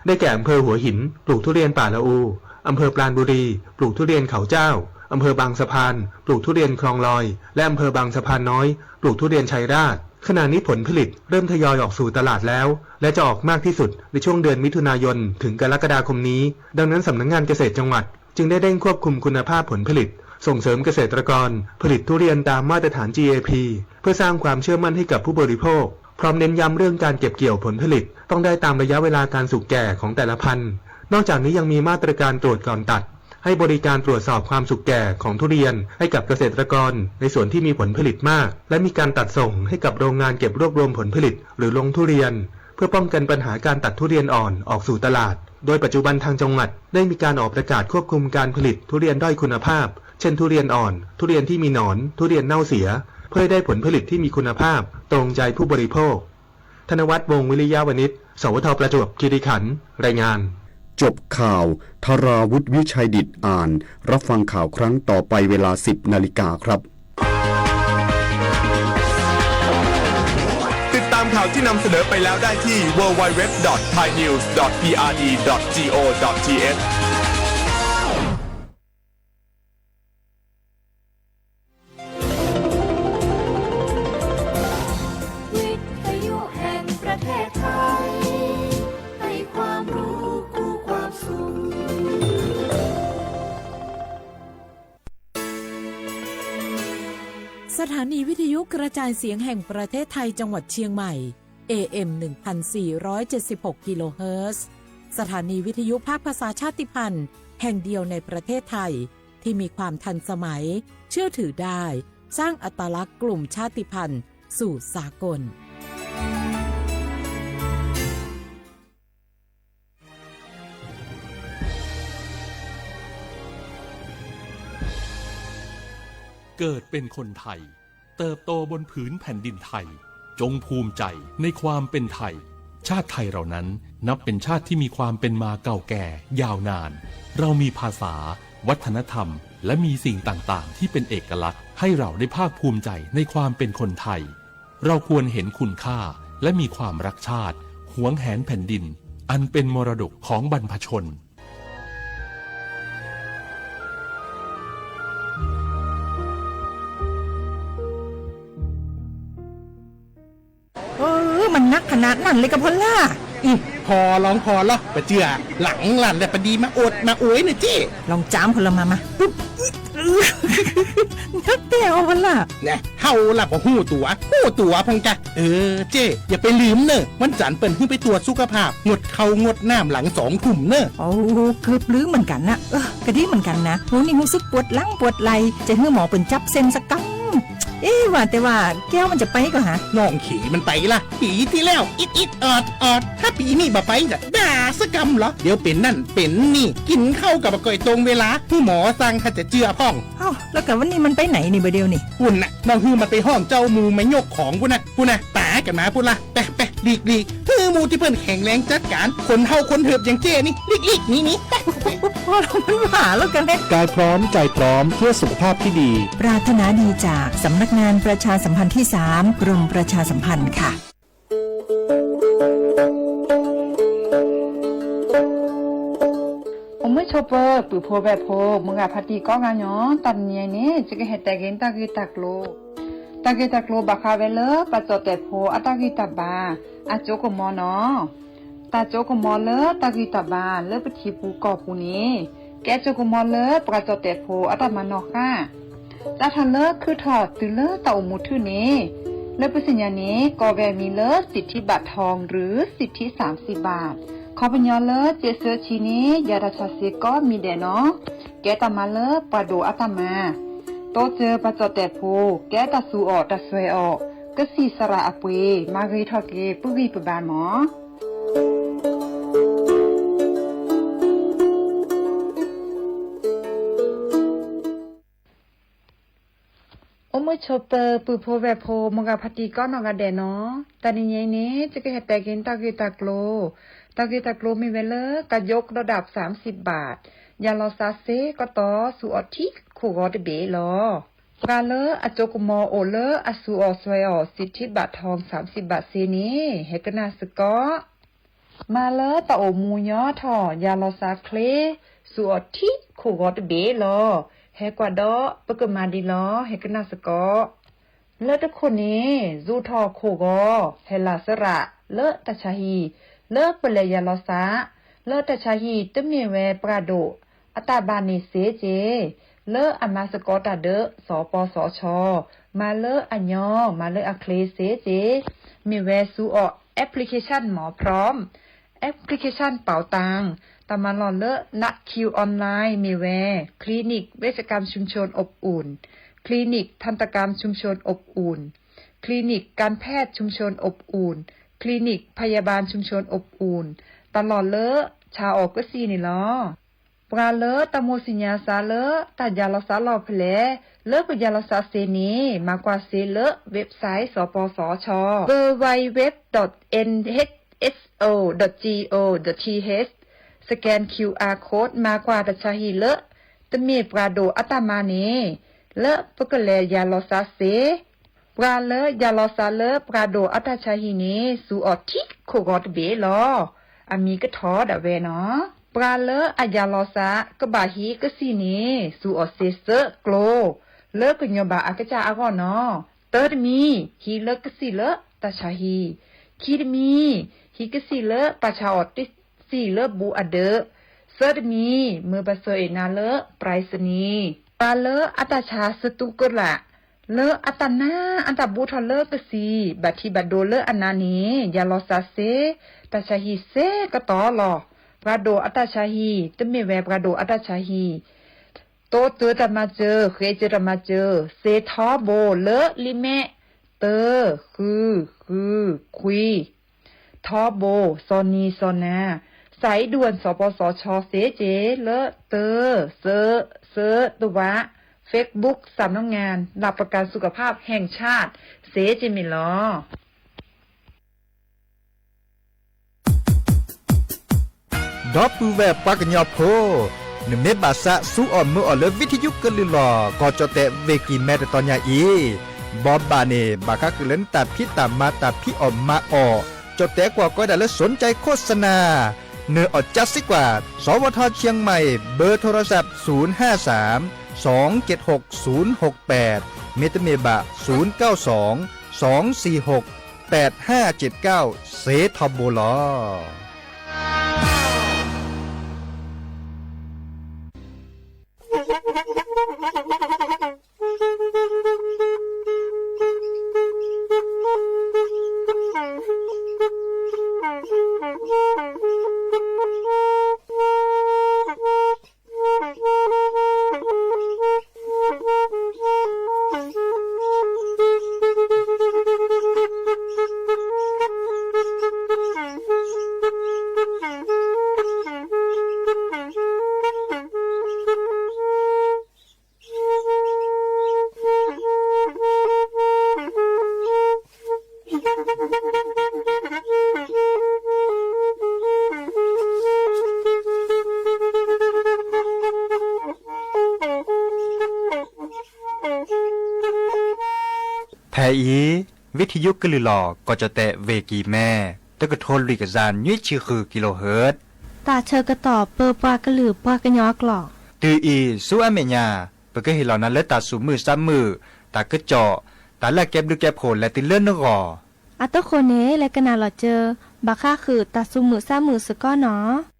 ได้แก่อำเภอหัวหิน ปลูกทุเรียนป่าละอู อำเภอปราณบุรี ปลูกทุเรียนเขาเจ้า อำเภอบางสะพาน ปลูกทุเรียนคลองลอย และอำเภอบางสะพานน้อย ปลูกทุเรียนชัยราช ขณะนี้ผลผลิตเริ่มทยอยออกสู่ตลาดแล้ว และจะออกมากที่สุดในช่วงเดือนมิถุนายนถึงกรกฎาคมนี้ ดังนั้นสำนักงานเกษตรจังหวัดจึงได้เร่งควบคุมคุณภาพผลผลิต ส่งเสริมเกษตรกรผลิตทุเรียนตามมาตรฐาน จี เอ พี เพื่อสร้างความเชื่อมั่นให้กับผู้บริโภค พร้อมเน้นย้ำเรื่องการเก็บเกี่ยวผลผลิตต้องได้ตามระยะเวลาการสุกแก่ของแต่ละพันธุ์ นอกจากนี้ยังมีมาตรการตรวจก่อนตัด ให้บริการตรวจสอบความสุกแก่ของทุเรียนให้กับเกษตรกรในส่วนที่มีผลผลิตมาก และมีการตัดส่งให้กับโรงงานเก็บรวบรวมผลผลิตหรือโรงทุเรียน เพื่อป้องกันปัญหาการตัดทุเรียนอ่อนออกสู่ตลาด โดยปัจจุบันทางจังหวัดได้มีการออกประกาศควบคุมการผลิตทุเรียนด้อยคุณภาพ เช่นทุเรียนอ่อน ทุเรียนที่มีหนอน ทุเรียนเน่าเสีย เพื่อให้ได้ผลผลิตที่มีคุณภาพตรงใจผู้บริโภค ธนวัฒน์ วงศ์วิริยะวณิช สวท ประจวบคีรีขันธ์ รายงาน จบข่าว ธราวุฒิ วิชัยดิษฐ อ่าน รับฟังข่าวครั้งต่อไปเวลา สิบนาฬิกาครับ ติดตามข่าวที่นำเสนอไปแล้วได้ที่ ดับเบิลยู ดับเบิลยู ดับเบิลยู ดอท ไทยนิวส์ ดอท พีอาร์ดี ดอท จี โอ ดอท ที เอช วิทยุแห่งประเทศไทย ให้ความรู้คู่ความสุข สถานีวิทยุกระจายเสียงแห่งประเทศไทยจังหวัดเชียงใหม่ เอ เอ็ม หนึ่งพันสี่ร้อยเจ็ดสิบหก กิโลเฮิรตซ์ สถานีวิทยุภาคภาษาชาติพันธุ์แห่งเดียวในประเทศไทย ที่มีความทันสมัย เชื่อถือได้ สร้างอัตลักษณ์กลุ่มชาติพันธุ์สู่สากล เกิดเป็นคนไทย เติบโตบนผืนแผ่นดินไทย จงภูมิใจในความเป็นไทย ชาติไทยเรานั้นนับเป็นชาติที่มีความเป็นมาเก่าแก่ยาวนาน เรามีภาษา วัฒนธรรม และมีสิ่งต่างๆ ที่เป็นเอกลักษณ์ ให้เราได้ภาคภูมิใจในความเป็นคนไทย เราควรเห็นคุณค่า และมีความรักชาติ หวงแหนแผ่นดิน อันเป็นมรดกของบรรพชน เออ มันนักขนาดนั้นเลยกะพอลล่า อืม พอลองพอลอ ปะเจือ หลังหลั่นแหละปะดีมาโอดมาโอยเน่อเจ้ ลองจามพอลล่ามา มา ปุ๊บ นักแต้วพอลล่า แน่ เฮาล่ะบ่ฮู้ตั๋ว ฮู้ตั๋วพองกะ เออ เจ้ อย่าไปลืมเน่อ วันจันทร์เปิ้นหื้อไปตรวจสุขภาพ งดข้าวงดน้ำหลังสองทุ่มเน่อ โอ้ เกือบลืมเหมือนกันนะ เออ กะดีเหมือนกันนะ โห นี่ฮู้สึกปวดหลังปวดไหล่ จะหื้อหมอเปิ้นจับเส้นสักกำ เอ๊ะ ว่าแต่ว่าแก้วมันจะไปก่อฮะ น้องเขยมันไปล่ะ ปีที่แล้ว อิดอิดออดออด ถ้าปีนี้บ่ไปจะด่าสักกำเหรอ เดี๋ยวเป็นนั่นเป็นนี่ กินข้าวกับบ่ค่อยตรงเวลา หื้อหมอสั่งถ้าจะเจือพ่อง เอ้า แล้วกะวันนี้มันไปไหนนี่บ่าเดียวนี่ ปุ้นน่ะ น้องหื้อมันไปห้องเจ้าหมู่มายกของปุ้นน่ะ ปุ้นน่ะ ต๋ากันมาปุ้นล่ะ ไปไปหลีกหลีก หื้อหมู่ตี้เปิ้นแข็งแรงจัดการ คนเฒ่าคนเถิบอย่างเจ้นี่ หลีกหลีกหนีหนี ไปไป พอลล่ามันว่าแล้วกันนะ กายพร้อมใจพร้อมเพื่อสุขภาพที่ดี ปรารถนาดีจากสำนักงานประชาสัมพันธ์ที่สาม กรมประชาสัมพันธ์ค่ะ အိၣ်မုာ်ဆိးပၢၤ ပုၢ်ဖိဝဲၢ်ဖိ မိၢ်ဂၤဖါတံၢ်ကိးဂၤညီ တနံၤအံၤန့ၣ် ယကဟဲတဲက့ၤတၢ်ဂ့ၢ်တၢ်ကျိၤ တၢ်ဂ့ၢ်တၢ်ကျိၤဘၣ်ဃးဝဲလၢ ပှၤကၠီၣ်တဲာ်ဖိအတၢ်ဂံၢ်တၢ်ဘါ အစိကမီၤနီၤ တၢ်စိကမီၤလၢတၢ်ဂံၢ်တၢ်ဘါလၢပထံပူၤကီၢ်ပူၤန့ၣ် ကဲစိကမီၤလၢပှၤကၠီၣ်တဲာ်ဖိအတၢ်မၤနီၣ်ဃာ် စးထီၣ်လၢခုထီၣ်တုၤလၢတၢ်အိၣ်မူထူၣ်န့ၣ် လၢပသ့ၣ်ညါန့ၣ် ကိးဝဲအမံၤလၢ สิทธิบัตรทอง หรือ สิทธิสามสิบบาท ခီပညီလၢ စ့းဆၢဆံန့ၣ် ယၤတၢ်ဆါစ့ကိးမံၤဒဲးနီၤ ကဲတၢ်မၤလၢပှၤဒိၣ်အတၢ်မၤ တိစၢၤပှၤကၠီၣ်တဲာ်ဖိ ကဲတၢ်သူအီၣ်တၢ်စွဲအီၣ် ကစံၣ်စရၣ်အပှ့ၤ မၤဂ့ၤထီၣ်က့ၤပဂံၢ်ပဘါမး အိၣ်မုာ်ဆိးပၢၤ ပုၢ်ဖိဝဲၢ်ဖိ မိၢ်ဂၤဖါတံၢ်ကိးနီၢ်ဂၤဒဲးနီၤ တနံၤညါအံၤန့ၣ် ယကဟဲတဲက့ၤတၢ်ဂ့ၢ်တၢ်ကျိၤ တၢ်ဂ့ၢ်တၢ်ကျိၤမ့ၢ်ဝဲလၢ การยกระดับ สามสิบบาท ယၤလီၤစးစ့ကတီၢ် ဆူအီၣ်ထံခိၣ်ဂီၤတဘ့ၣ်လီၤ ပှၤလၢအစိကမီၤအိၣ်လၢအသူအီၣ်စွဲအီၣ် สิทธิบัตรทอง สามสิบบาท စ့န့ၣ် ဟဲကနၣ်စ့ၢ်ကီး မၤလၢတၢ်အိၣ်မူညီထီၣ် ယၤလီၤစးချ့ စူၤအီၤထံခိၣ်ဂီၤတဘ့ၣ်လီၤ. ဟဲကွၢ်ဒီးပကမၤဒ်လီၤ. ဟဲကနၣ်စ့ၢ်ကီး လၢတခိၣ်န့ၣ် စူၤထီၣ်ခိၣ်ဂီၤ ဟဲလၢစရၣ် လၢတၢ်ဆါဟံၣ် လၢပလဲၤယၤလီၤစး လၢတၢ်ဆါဟံၣ် တမ့ၢ်ဝဲပှၤဒိၣ်အတၢ်ဘၣ်န့ၣ်စ့ၢ်ကီး လၢအမၤစ့ၢ်ကီးတၢ်ဒီး စီၤပီစီၤခၠီ မၤလၢအညီ မၤလၢအချ့စ့ၢ်ကီး မ့ၢ်ဝဲစူၤအီၤ application မ့ၢ် พร้อม application เป๋าตัง တၢ်မၤလီၢ်လၢ นัดคิวออนไลน์ မ့ၢ်ဝဲ คลินิกเวชกรรมชุมชนอบอุ่น คลินิกทันตกรรมชุมชนอบอุ่น คลินิกการแพทย์ชุมชนอบอุ่น คลินิกพยาบาลชุมชนอบอุ่น တၢ်လီၢ်လၢဆါအီၤကစံၣ်န့ၣ်လီၤ. ပှၤလၢတၢ်မိၣ်သ့ၣ်ညါစးလၢ တၢ်ယၤလီၤစးလီၢ်ဖဲလဲၣ် လၢပယၤလီၤစးစ့ၢ်န့ၣ် မၤကွၢ်စ့လၢ website စီၤပီစီၤခၠီ www dot nhso dot co dot th, scan QR code မၤကွၢ်တၢ်ဆါဟံၣ်လၢ တမ့ၢ်ပှၤဒိၣ်အတၢ်မၤန့ၣ် လၢပကလဲၤယၤလီၤစးစ့ၢ် ပှၤလၢယၤလီၤစးလၢပှၤဒိၣ်အတၢ်ဆါဟံၣ်န့ၣ် စူၤအီၤထံခိၣ်ဂီၤတဘ့ၣ်လီၤ. အမံၤကထီၣ်ဒၣ်ဝဲနီၤ. ပှၤလၢအယၤလီၤစးကဘၣ်ဟံးကစံၣ်န့ၣ် စူၤအီၤစ့စၢၣ်ကျိ လၢကညီၤဘၣ်အကစၢ်အဂီၢ်နီၤ. တၢတမံၤ ဟံးလၢကစံၣ်လၢတၢ်ဆါဟံၣ်, ခံတမံၤ ဟံးကစံၣ်လၢပာ်ဆါအီၤတစံၣ်လၢဘူးအဒၢး, သၢတမံၤ မၢပှၤဆှၢအ့ၣ်နၤလၢ ပြၢးစနံၤ ပှၤလၢအတၢ်ဆါစတူးကလာ် လၢအတၢ်နါအတၢ်ဘူးထီၣ်လၢကစံၣ် ဘၣ်ထံးဘၣ်ဒိလၢအနါန့ၣ် ယၤလီၤစးစ့ တၢ်ဆါဟံၣ်စ့ကတီၢ်လီၤ. ပှၤဒိၣ်အတၢ်ဆါဟံၣ် တမ့ၢ်ဝဲပှၤဒိၣ်အတၢ်ဆါဟံၣ် တိတၢတၢ်မၤစၢၤ ဃ့စၢၤတၢ်မၤစၢၤ စ့ထီဘိလၢလံာ်မဲာ် တၢ ဃု ဃု ခွံ ထီဘိ စီၤနံၤစီၤနၤ စးအံၤဒူၣ်ဝဲၢ်စီၤပီစီၤခၠီစ့က့လၢ တၢ စၢ စၢတဝး Facebook สำนักงานหลักประกันสุขภาพแห่งชาติ စ့က့မ့ၢ်လီၤ. ဒီပုၢ်ဝဲၢ်ပှၤကညီဖိ, နမ့ၢ်ဘၣ်သးစူအီၣ်မုာ်အီၣ်လၢ ဝံထယုကလုၢ်လီၤ ကီၢ်ကၠီၣ်တဲၣ် ဝ့ၢ်ကံၢ်မဲ တတီၤညါအံၤ, ဘီဘၣ်န့ၣ် ဘၣ်ဃးဃုာ်လၢနတၢ်ဖံးတၢ်မၤ တၢ်ဖံးအီၣ်မၤအီၣ်, ကၠီၣ်တဲၣ်ကွၢ်ကီဒၣ်လၢ สนใจโฆษณา နအီၣ်ကၠါစ့ကွၢ် สวท เชียงใหม่ เบอร์โทรศัพท์ ศูนย์ห้าสาม สองเจ็ดหก ศูนย์หกแปด မ့တမ့ၢ်ဘၣ် ศูนย์เก้าสอง สองสี่หก แปดห้าเจ็ดเก้า စ့ထီဘိလီၤ. ဖဲအံၤ ဝံထယုကလုၢ်လီၤ ကီၢ်ကၠီၣ်တဲၣ် ဝ့ၢ်ကံၢ်မဲ တကထိလွံၢ်ကယၤနွံဆံဃု kilohertz တၢ်ဆၢကတီၢ်ပၢပှၤကလုာ်ပှၤကညီကျိာ် တုၤအံၤဆူအမဲာ်ညါ ပကဟ့ၣ်လီၤနၤလၢတၢ်သူၣ်မုာ်သးမုာ်, တၢ်ကစီၣ်, တၢ်လၢအကဲဘျုးကဲဖှိၣ်လဲၤတုၤလၢနဂီၢ်. အတဃိန့ၣ် လဲၤကနၣ်လီၤစၢၤ ဘၣ်ဃးဃုာ်တၢ်သူၣ်မုာ်သးမုာ်စ့ၢ်ကီးနီၤ.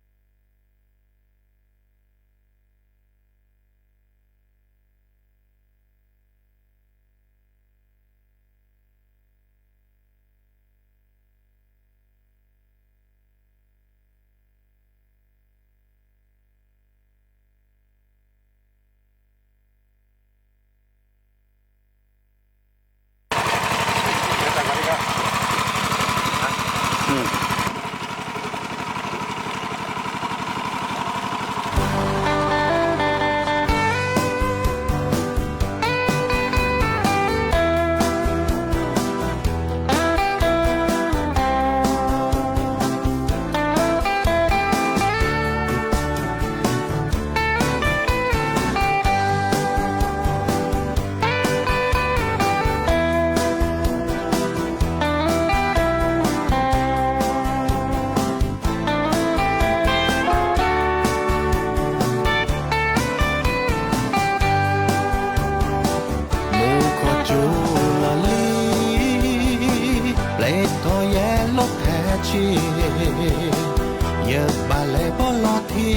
ယဘၣ်လဲၤပီၣ်လီၤထံ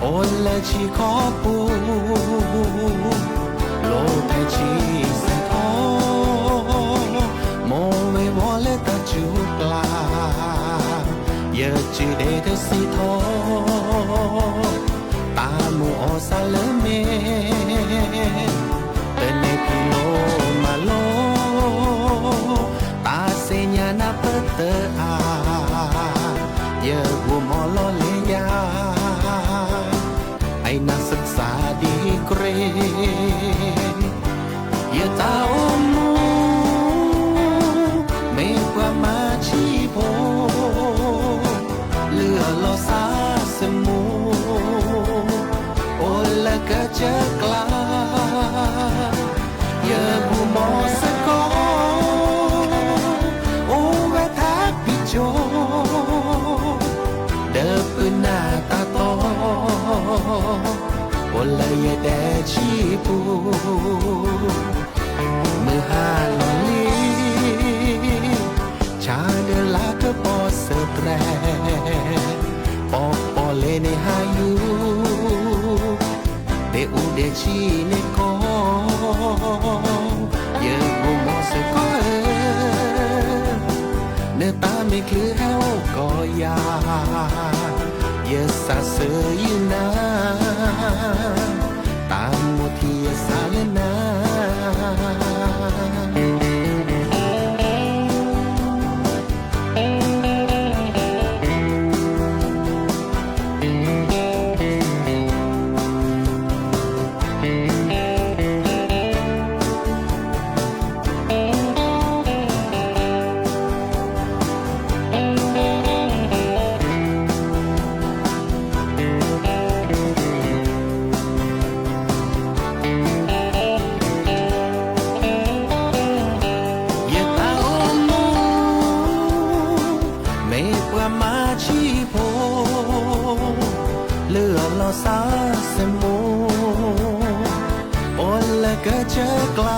အိၣ်လၢထံကီၢ်ပူၤ လီၤဖဲထံစဲးထီၣ် မိၢ်ဝ့ၤဝီၤလၢတၢ်စူၤကျါ ယစုဒ့တစံးထီၣ် တၢ်မူးအီၣ်စးလၢမဲာ် တန့ၢ်ဖံးလိမၤလိ တၢ်သ့ၣ်ညါနၢ်ပၢၢ်တအါ ယဂိၢ်မီၢ်လီၤလၢယၤ အံၤနၢ်စၢ်စၢ်ဒံးကြ့ ယတၢ်အိၣ်မူ မ့ၢ်ပှၤမၤဆံးဖိ လုၢ်အလီၤစၢ်စမူ အိၣ်လၢကစၢၢ်ကျါ ယဂိၢ်မီၢ်စ့ၢ်ကီး အိၣ်ဝဲထးပံၤစိ ဒီးပုၢ်နၢ်တၢ်တီ အိၣ်လၢယဒဲဆံပူၤ မုၢ်ဟါလီၤလံ ဆၣ်ဒၢလါကပီၤစၢၤတြဲၤ ပီၣ်ပီၣ်လဲၣ်န့ၣ်ဟါယူၤ ဒဲးအူဒဲးဆံန့ၣ်ကီး ယဂိၢ်မီၢ်စ့ၢ်ကီးဧၢ နတၢ်မ့ၢ်ချုးဟဲအိၣ်ကီးယၤ ယစးဆၢယုၢ်နၤ တၢ်မိၣ်ထံယစးလၢနၤ ယတၢ်အိၣ်မူ မ့ၢ်ပှၤမၤဆံးဖိ လုၢ်အလီၤစၢ်စမူ အိၣ်လၢကစၢၢ်ကျါ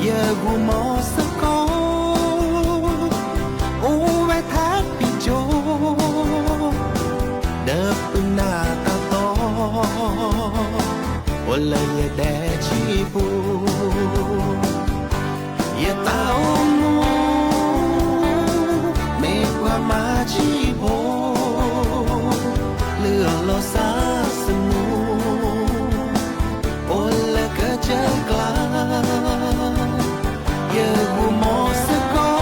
ယဂိၢ်မီၢ်စ့ၢ်ကီး အိၣ်ဝဲထးပံၤစိ ဒီးပုၢ်နၢ်တၢ်တီ အိၣ်လၢယဒဲဆံပူၤ ယတၢ်အိၣ်မူ မ့ၢ်ပှၤမၤဆံးဖိ လုၢ်အလီၤစၢ်စမူ အိၣ်လၢကစၢၢ်ကျါ ယဂိၢ်မီၢ်စ့ၢ်ကီး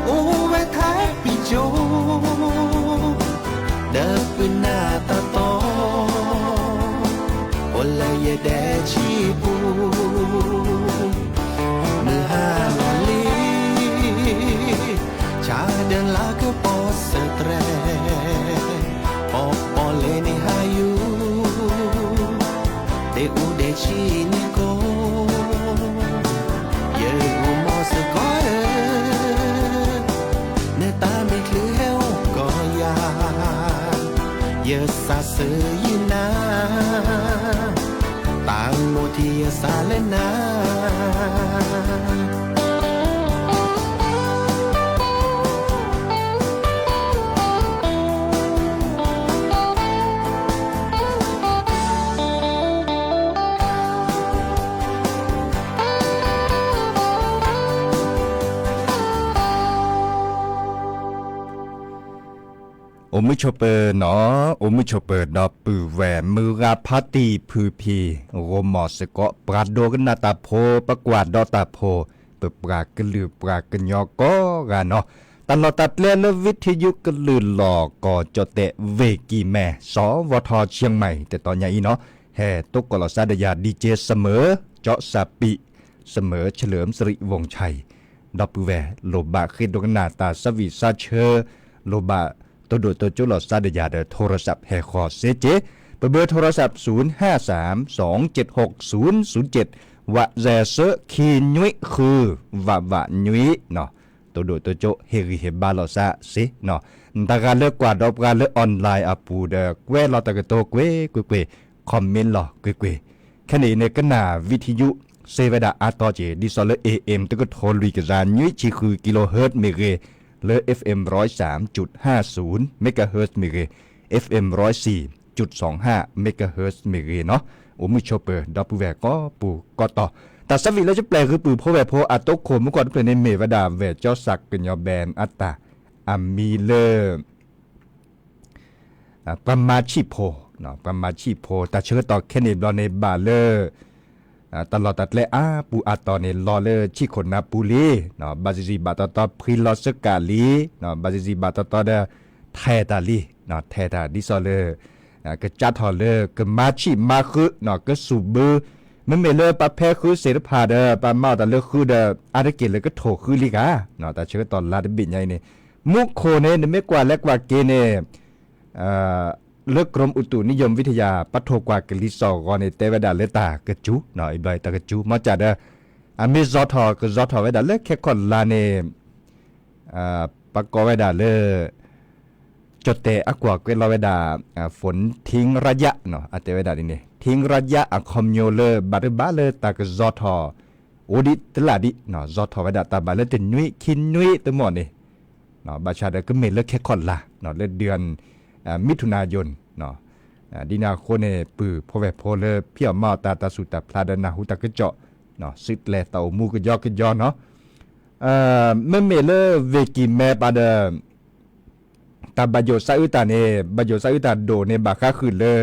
အိၣ်ဝဲထးပံၤစိ ဒီးပုၢ်နၢ်တၢ်တီ အိၣ်လၢယဒဲဆံပူၤ မုၢ်ဟါလီၤလံ ဆၣ်ဒၢလါကပီၤစၢၤတြဲၤ ပီၣ်ပီၣ်လဲၣ်န့ၣ်ဟါယူၤ ဒဲးအူဒဲးဆံန့ၣ်ကီး ယဂိၢ်မီၢ်စ့ၢ်ကီးဧၢ နတၢ်မ့ၢ်ချုးဟဲအိၣ်ကီးယၤ ယစးဆၢယုၢ်နၤ တၢ်မိၣ်ထံယစးလၢနၤ အိၣ်မုာ်ဆိးပၢၤနီၤ, အိၣ်မုာ်ဆိးပၢၤဒီပုၢ်ဝဲၢ် မုၢ်ဂၤဖါတံၢ်ဖုဖံ ဂိၢ်မီၢ်စ့ၢ်ကီး ပှၤဒိကနၣ်တၢ်ဖိ, ပကွၢ်ဒီးတၢ်ဖိ, ပပှၤကလုာ်ပှၤကညီကိးဂၤနီၤ, တၢ်လီၢ်တၢ်ကျဲလၢဝံထယုကလုာ်လီၤ ကီၢ်ကၠီၣ်တဲၣ် ဝ့ၢ်ကံၢ်မဲ စီၤဝီထီ เชียงใหม่ တတီၤညါအံၤနီၤ, ဟဲတိကိးလီၤစၢ်ဒီးယၤ DJ စမၢၤ ကၠီၣ်စၢ်ပံး စမၢၤ เฉลิมสิริวงศ์ชัย ဒီပုၢ်ဝဲၢ် လိၣ်ဘၣ်ဃ့ဒိကနၣ်တၢ်သးဝံၣ်သးဆၢ, လိၣ်ဘၣ်တိၢ်ဒိၣ်တိၢ်ကၠိလိာ်စၢ်ဒီးယၤဒီး โทรศัพท์ ဟဲဃီၤစ့ၢ်ကီး, ပဘၢ โทรศัพท์ ศูนย์ห้าสามสองเจ็ดหกศูนย์ศูนย์เจ็ด ဝးစဲးဆၢ ခံနွံဃု ဝးဝးနွံနီၤ, တိၢ်ဒိၣ်တိၢ်ကၠိဟ့ၣ်ဂံၢ်ဟ့ၣ်ဘါလိာ်စၢ်စ့ၢ်နီၤ, တဂၤလၢကွၢ်ဒီးပှၤလၢ online အပူၤဒီး ကွဲးလီၤတၢ်ကတိၤကွ့ၢ်ကွ့ၢ်ကွ့ၢ်, comment လီၤကွ့ၢ်ကွ့ၢ်, ခဲန့ၣ်အံၤန့ၣ် ကနၣ်ဝံထယု စ့ဝဲဒၣ်အါတီၤက့ၤ ဒ်သိးလၢ A M တကထိလွံၢ်ကယၤ နွံဆံဃု kilohertz မ့ၢ်ဂ့ၤ, လၢ F M ร้อยสามจุดห้าศูนย์ megahertz မ့ၢ်ဂ့ၤ, F M ร้อยสี่จุดสองห้า megahertz မ့ၢ်ဂ့ၤနီၤ, အိၣ်မုာ်ဆိးပၢၤ ဒီပုၢ်ဝဲၢ်ကိးပူၤကိးတီၤ, တၢ်ဆၢဝံၤလၢယပျဲၢ်ဂုၢ်ပုၢ်ဖိဝဲၢ်ဖိအတိခိၣ်မူကီၢ်တဖျၢၣ်န့ၣ် မ့ၢ်ဝဲဒၣ် ဝဲၢ်ကၠီစးကညီ band အတၢ် အမံၤလၢ ပှၤမၤဆံးဖိ, ပှၤမၤဆံးဖိ တၢ်ဆၢကတီၢ်ခဲန့ၣ်ဘျီန့ၣ် ဘၣ်လၢ တၢ်လီၢ်တၢ်ကျဲအါပူၤအါတီၤန့ၣ် လီၤလၢဆံးခိၣ်နၢ်ပူၤလံ, ဘၣ်စံးစံးဘၣ်တီတီဖှံလီၤစကးလံ, ဘၣ်စံးစံးဘၣ်တီတီဒီး ထဲးတၢ်လံ, ထဲးတၢ်ဒ်သိးလၢ ကစးထီၣ်လၢကမၤဆံးမၤဃု, ကစူၣ်ဘု, မ့မ့ၢ်လၢပှၤဖဲဃုသ့ၣ်တဖၣ်ဒီး ပှၤမၤအီၣ်တၢ်လၢဃုဒီး အါတက့ၢ်လၢကထိၣ်ဃုလံဂၤ, တၢ်ဆၢကတီၢ်လါတဘ့ၣ်ညါအံၤန့ၣ်, မူခိၣ်န့ၣ် နမ့ၢ်ကွၢ်လဲၤကွၢ်က့ၤန့ၣ် လၢ กรมอุตุนิยมวิทยา ပှၤထိၣ်ကွၢ်ကလံၤစိးဂီၤန့ၣ် တဲဝဲဒၣ်လၢတၢ်ကစူၤ, အဘျီတၢ်ကစူၤ မ့ၢ်ကဒီး အမ့ၢ်စီၤထီၣ် ကစီၤထီၣ်ဝဲဒၣ်လၢခဲခီၣ်လါန့ၣ် ပကိးဝဲဒၣ်လၢ ကၠီၣ်တဲၣ်အကွၢ်ကွဲးလီၤဝဲဒၣ် ฝนทิ้งระยะ အတဲဝဲဒၣ်ဒ်န့ၣ် ทิ้งระยะ အခီပညီလၢ ဘၣ်တဘၣ်လၢတၢ်ကစီၤထီၣ် အိၣ်ဒံးတလၢ်ဒံး, စီၤထီၣ်ဝဲဒၣ်တၢ်ဘၣ်လၢတနွံခံနွံတမီၢ်န့ၣ်, ဘၣ်ဆၣ်ဒီးကမ့ၢ်လၢခဲခီၣ်လါ လၢ เดือน มิถุนายน ဒ်န့ၣ်အဃိန့ၣ် ပုၢ်ဖိဝဲၢ်ဖိလၢဖံးအီၣ်မၤအီၣ်တၢ် တၢ်ဆူၣ်တၢ်ဖျါဒီးနၢ်ဟူတၢ်ကစီၣ်, စုးကျဲၤတၢ်အိၣ်မူကယီကယီနီၤ, မ့မ့ၢ်လၢ ဝ့ၢ်ကံၢ်မဲ ပၤဒီး တၢ်ဘၣ်ယိၣ်စးအုးတၢ်န့ၣ် ဘၣ်ယိၣ်စးအုးတၢ်ဒိၣ်န့ၣ် ဘၣ်ဃးဃုာ်လၢ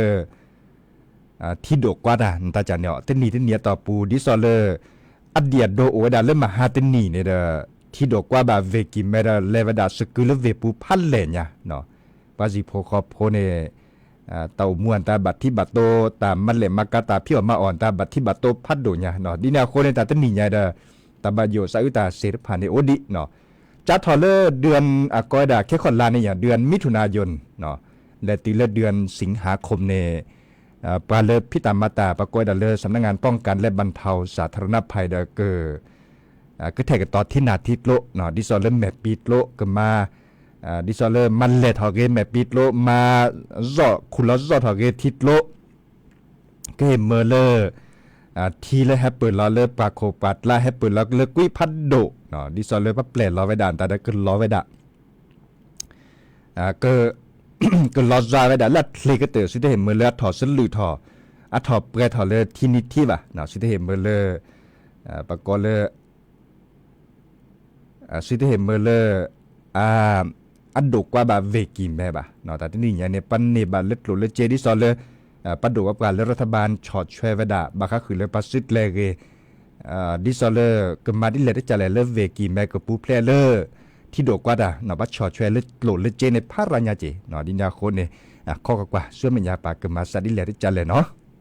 ထံဒိၣ်ကွၢ်တၢ် နတၢ်ကန့ၣ်အီၤ တနံၣ်တနံၣ်အတီၢ်ပူၤ ဒ်သိးလၢ အဒံၣ်အဒိၣ်အိၣ်ဝဲဒၣ်လၢမဟါတနံၣ်န့ၣ်ဒီး ထံဒိၣ်ကွၢ်ဘၣ်ဝ့ၢ်ကံၢ်မဲဒီး လဲၤဝဲဒၣ်စကုၤလၢဝ့ၢ်ပူၤဖးလဲၢ်ညါ, ပှၤစံၣ်ဖိဃီဖိန့ၣ် တၢ်အိၣ်မူအတၢ်ဘၣ်ထံဘၣ်တိ တၢ်မၤလဲၢ်မၤကၤတၢ်ဖံးအီၣ်မၤအီၣ် တၢ်ဘၣ်ထံဘၣ်တိဖးဒိၣ်ညါ, ဒ်န့ၣ်အဃိန့ၣ် တၢ်တနံၣ်ညါဒီး တၢ်ဘၣ်ယိၣ်စးအုးတၢ်သ့ၣ်တဖၣ်န့ၣ်အိၣ်ဒံး, စးထီၣ်လၢ เดือน အကိးဝဲဒၣ်ခဲခီၣ်လါန့ၣ်ယါ เดือนมิถุนายน လဲၤတုၤလၢ เดือนสิงหาคม န့ၣ် ပှၤလၢဖံးတၢ်မၤတၢ် ပကိးဝဲဒၣ်လၢ สำนักงานป้องกันและบรรเทาสาธารณภัย ဒီး ကထဲးကတီၤထံနၢ်ထံကျိ ဒ်သိးလၢမဲာ်ပံၤကျိ ကမၤ ဒ်သိးလၢမၤလဲၢ်ထီၣ်ဂ့ၤမဲာ်ပံၤကျိ မၤ ခူၣ်လီၤစီၣ်ထီၣ်ဂ့ၤထံကျိ ကဟ့ၣ်မၢလၢ ထံလၢဟဲပၢၢ်လီၤလၢပှၢ်ခိၣ်ပှၢ်ကျါ ဟဲပၢၢ်လီၤလၢကွံဖးဒိၣ်, ဒ်သိးလၢပပျဲၢ်လီၤဝဲဒၣ် တၢ်ဒီးကလီၤဝဲဒၣ် ကလီၤစှၤဝဲဒၣ်လၢအချ့ကတၢၢ် သုတဟ့ၣ်မၢလၢအထီၣ်စလုၢ်ထီၣ် အထီၣ်ပှဲၤထီၣ်လၢထံနံၤထံဘၣ်, သုတဟ့ၣ်မၢလၢ ပကိးလၢ သုတဟ့ၣ်မၢလၢ အဒိၣ်ကွၢ်ဘၣ်ဝ့ၢ်ကံၢ်မဲဘၣ်, တၢ်တနံၣ်ညါန့ၣ် ပှၤန့ၢ်ဘၣ်လၢကျိၣ်လၢစ့ဒ်သိးလၢ ပှၤဒိၣ်ပှၤပှၢ်လၢ รัฐบาล ဆီၣ်ထွဲဝဲဒၣ် ဘၣ်ဃးဃုာ်လၢပှၤစုကျဲၤဂ့ၤ ဒ်သိးလၢ ကမၤဒ်လဲၣ်တကလဲၣ်လၢဝ့ၢ်ကံၢ်မဲကပူၤဖျဲးလၢ ထံဒိၣ်ကွၢ်တၢ် ပှၤဆီၣ်ထွဲလၢကျိၣ်လၢစ့န့ၣ် ဖးရၤညါက့ၤ, ဒ်န့ၣ်အဃိန့ၣ် ခီကကွၢ် ဆူမဲာ်ညါပာ်ကမၤစးဒ်လဲၣ်တကလဲၣ်နီၤ. က